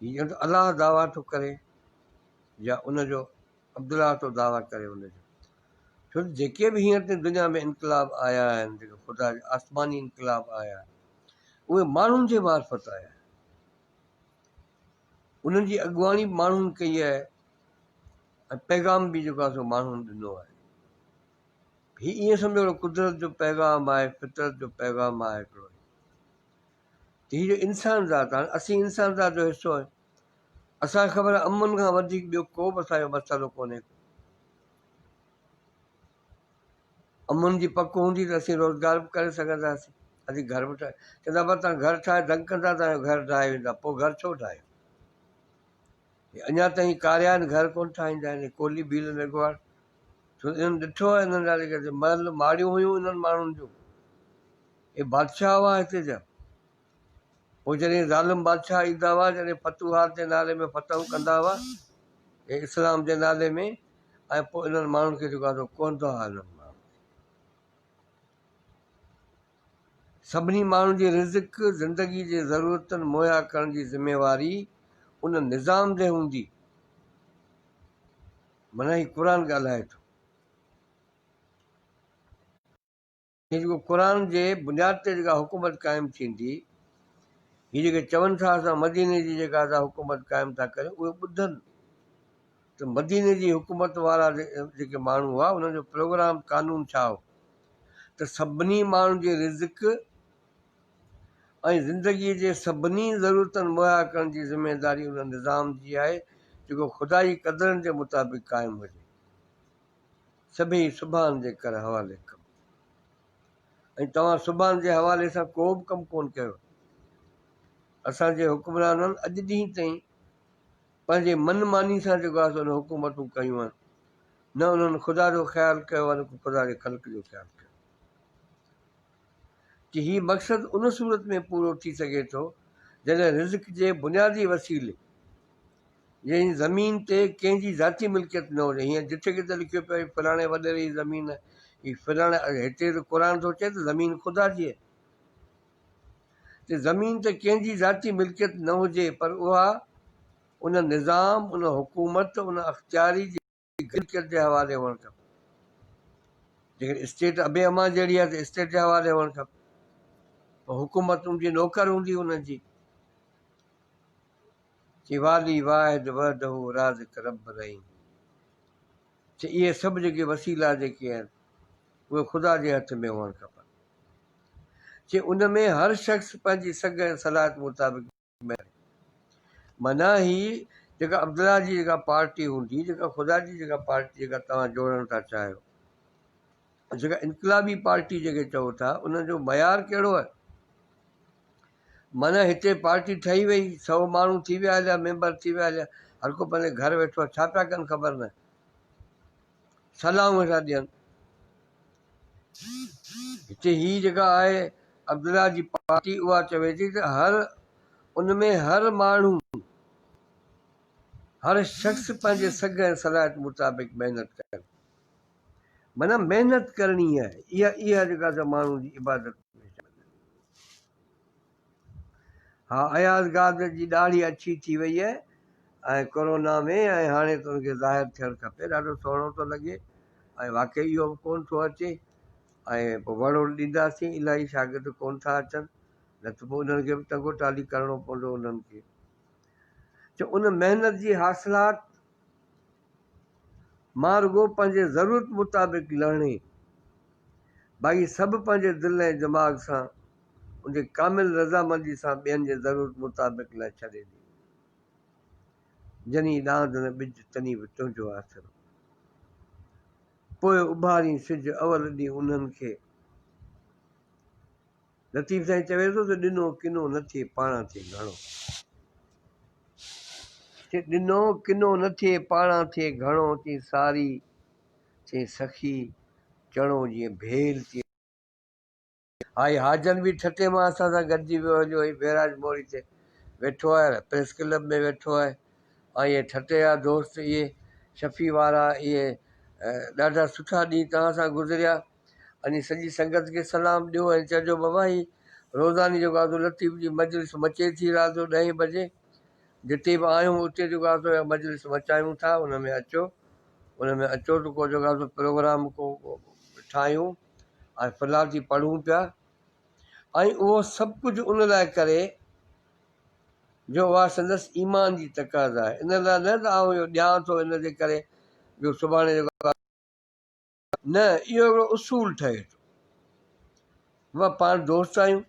S1: هي ڄڻ ته الله دعويٰ ٿو ڪري يا ان جو عبدالله ٿو دعويٰ ڪري ان جو ڇو ته جيڪي به هينئر تائين دنيا ۾ انقلاب آيا آهن جيڪي خدا جا آسماني انقلاب آيا آهن اهي ماڻهن جي معرفت آيا آهن انهن جي اڳواڻي به ماڻهن ڪئي آهي ۽ پيغام به جيڪو آهي سو ماڻهن ڏنو آهي هي ائين سمجهو هڪڙو قدرت جو پيغام آهي فطرت جو پيغام آهي هڪڙو ته هي جو انسان ذات آهي اسين انسان ذات جو حصو آهيون اسان کي خبر آهي امن کان وڌيڪ ٻيو ڪو به اسان جو مسئلو ڪونهي ڪو امن جي پڪ هوندي ته اسين روزگار به ڪري سگهنداسين اسين گهر به ٺاهي چوندا پر تان گهر ٺاهي دنگ ڪندا تان گهر ٺاهي ويندا پوء گهر ڇو ٺاهيو اڃا تائين ڪاريا آهن گهر ڪونه ٺاهيندا آهن ڪولي ڀيل ميگهواڙ ڇو انهن ڏٺو آهي انهن جا جيڪي محل ماڙيون هيون انهن ماڻهن جون اهي بادشاهه هئا هتي جا. پوء جڏهن ظالم بادشاهه ايندا هئا، جڏهن فتوحات جي نالي ۾ فتحون ڪندا هئا، ۽ اسلام جي نالي ۾، ۽ پوء انهن ماڻهن کي جيڪو آهي سو ڪهندا هئا انهن ماڻهن کي. سڀني ماڻهن جي رزق، زندگي جي ضرورتن مهيا ڪرڻ جي ذميواري ان نظام تي هوندي. معنيٰ هي قرآن ڳالهائي ٿو. هي جيڪو قرآن جي بنياد تي جيڪا حڪومت قائم ٿيندي، هي جيڪي چون ٿا اسان مديني جي جيڪا اسان حڪومت قائم ٿا ڪريون اهي ٻڌن ته مديني جي حڪومت وارا جيڪي ماڻهو هئا انهن جو پروگرام قانون ڇا هو ته سڀني ماڻهن جي رزق ۽ زندگي جي سڀني ضرورتن مهيا ڪرڻ جي ذميداري ان نظام جي آهي جيڪو خدائي قدرن جي مطابق قائم هجي. سڀيئي سبحان جي ڪر حوالي ڪم. ۽ توهان سبحان جي حوالي سان ڪو به ڪم ڪونه ڪيو. اسان جي حڪمرانن اڄ ڏينهن تائين پنهنجي من ماني سان جيڪو آهي سو ان حڪومتون ڪيون آهن، نه انهن خدا جو خيال ڪيو آهي نه ڪو خدا جي خلق جو خيال ڪيو. چي هي مقصد ان صورت ۾ پورو ٿي سگهي ٿو جڏهن رزق جي بنيادي وسيلي يعني زمين تي ڪنهن جي ذاتي ملڪيت نه هجي. هينئر جٿي ڪٿي لکيو پيو آهي هي فلاڻي وڏيري جي زمين آهي، هي فلاڻي، هتي ته قرآن ٿو چئي ته زمين خدا جي آهي. ته زمين ته ڪنهن جي ذاتي ملڪيت نه هجي پر اها ان نظام، ان حڪومت، ان اختياري جي ملڪيت جي حوالي هئڻ کپي. جيڪڏهن اسٽيٽ ابي امان جهڙي آهي ته اسٽيٽ جي حوالي هئڻ کپي. پر حڪومت ان جي نوڪر هوندي انهن جي. چي والي واحد وحده رازق رب رحيم. چي اهي سڀ جيڪي وسيلا جيڪي آهن اهي خدا جي هٿ ۾ هئڻ کپن. چي ان ۾ هر شخص پنهنجي سگهه ۽ صلاحيت مطابق محنت ڪري. معنيٰ هي جيڪا عبدالله جي جيڪا پارٽي هوندي، جيڪا خدا جي جيڪا پارٽي جيڪا توهان جوڙڻ ٿا چاهيو، جيڪا انقلابي پارٽي جيڪي چئو ٿا، ان جو معيار ڪهڙو آهي؟ معنيٰ هتي پارٽي ٺهي وئي، سئو ماڻهو ٿي ويا هليا، ميمبر ٿي ويا هليا، هر ڪو پنهنجي گهر ويٺو آهي، ڇا پيا ڪن خبر ناهي. صلاحون ويٺا ڏين. هتي هي جيڪا آهي عبدالله جي پارٽي اها چوي ٿي ته هر ان ۾ هر ماڻهو هر شخص پنهنجي سگهه ۽ صلاحيت مطابق محنت ڪري. معنيٰ محنت ڪرڻي آهي. اها اها جيڪا سا ماڻهو جي عبادت ۾ شامل آهي. ها اياز گاد جي ڏاڙهي اڇي ٿي وئي آهي ۽ ڪورونا ۾ ۽ هاڻي ته ان کي ظاهر ٿيڻ کپي ڏاڍو سهڻو ٿو لڳي ۽ واقعي اهو به ڪونه ٿو اچي ۽ پوء وڙ وڙ ڏينداسين الاهي شاگرد ڪونه ٿا اچن نه ته پوء انهن کي به ٽنگو ٽالي ڪرڻو پوندو انهن کي ته ان محنت جي حاصلات مان رڳو پنهنجي ضرورت مطابق لهڻي باقي سڀ پنهنجي دل ۽ دماغ سان ان جي ڪامل رضامندي سان ٻين جي ضرورت مطابق لاء ڇڏي ڏي. جني ڏاند نه ٻج تني به تنهنجو آسرو. پوء اڀارين سج اول ڏينهن انهن کي. لطيف سائين چوي ٿو ته ڏنو ڪنو نه ٿئي پاڻان ٿئي گهڻو. چي ڏنو ڪنو نه ٿئي پاڻان ٿئي گهڻو چي ساري چي سخي چڻو جيئن ڀيل تيئن. هائي حاجن به ٺٽي مان اسان سان گڏجي ويو هليو هي بئراج موري تي ويٺو آهي پريس ڪلب ۾ ويٺو آهي ۽ اهي ٺٽي جا دوست اهي شفيع وارا اهي ڏاڍا سٺا ڏينهن توهان سان گذريا ۽ سڄي سنگت کي سلام ڏيو ۽ چئجو بابا هي روزاني جيڪو آهي سو لطيف جي مجلس مچي ٿي رات جو ڏهين بجي جتي به آهيون اتي جيڪو آهي سو مجلس مچايون ٿا ان ۾ اچو ان ۾ اچو ته ڪو جيڪو آهي سو پروگرام ڪو ٺاهيون ۽ في الحال پڙهون پيا ۽ اهو سڀ ڪجهه ان لاء ڪري جو اها سندس ايمان جي تقاضا آهي ان لاء نه ته آئون اهو ڏيان ٿو ان جي ڪري جو سڀاڻي جيڪو نه اهو هڪڙو اصول ٺهي ٿو بابا پاڻ دوست آهيون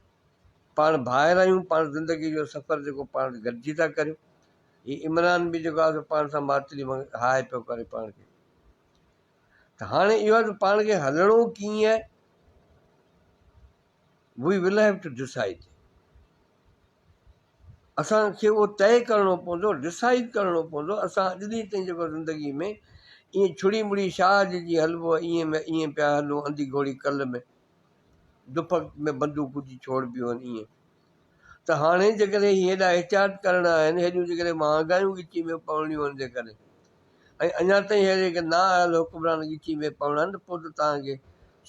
S1: پاڻ ڀائر آهيون پاڻ زندگي جو سفر جيڪو پاڻ گڏجي ٿا ڪريون هي عمران به جيڪو آهي پاڻ سان ماتلي هاء پيو ڪري پاڻ کي ته هاڻي اهو آهي ته پاڻ کي هلڻو ڪيئن آهي We will have to decide. اسان کي اهو طئي ڪرڻو پوندو ڊسائيڊ ڪرڻو پوندو اسان اڄ ڏينهن تائين جيڪو زندگي ۾ ائين ڇڙي مڙي شاهه جي جي هلبو ائين ۾ ائين پيا هلون انڌي گهوڙي ڪل ۾ دڦڪ ۾ بندوقون جي ڇوڙبيون آهن ائين ته هاڻي جيڪڏهن هي هيڏا احتياط ڪرڻا آهن، هيڏيون جيڪڏهن مهانگايون ڳچي ۾ پوڻيون آهن جيڪڏهن ۽ اڃا تائين هي جيڪي نااهل حڪمران ڳچي ۾ پوڻا آهن ته پوء ته توهان کي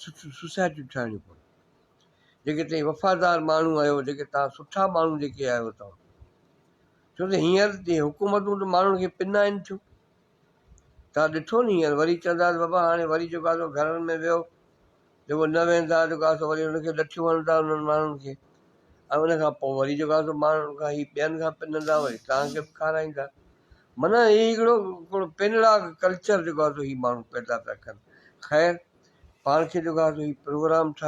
S1: سٺيون سوسائٽيون ٺاهڻيون پونديون. جيڪي توهين وفادار ماڻهو آهيو، جيڪي توهان سٺا ماڻهو جيڪي آهيو توهان ڇو ته هينئر جي حڪومتون ته ماڻهن کي پنائن ٿيون. توهان ڏٺو نه هينئر وري چوندا ته بابا هاڻي وري جيڪو آهي سو گهرن ۾ ويهو. جيڪو نه ويهندا جيڪو آهي سو وري ان کي لٺيون هڻندا انهن ماڻهن کي ۽ ان کان پوء وري جيڪو آهي سو ماڻهن کان هي ٻين کان پنندا وري توهان کي به کارائيندا معنيٰ هي هڪڙو هڪڙو پنڙا ڪلچر جيڪو آهي سو هي ماڻهو پيدا پيا ڪن خير پاڻ کي جيڪو آهي سو هي پروگرام ٺاهي.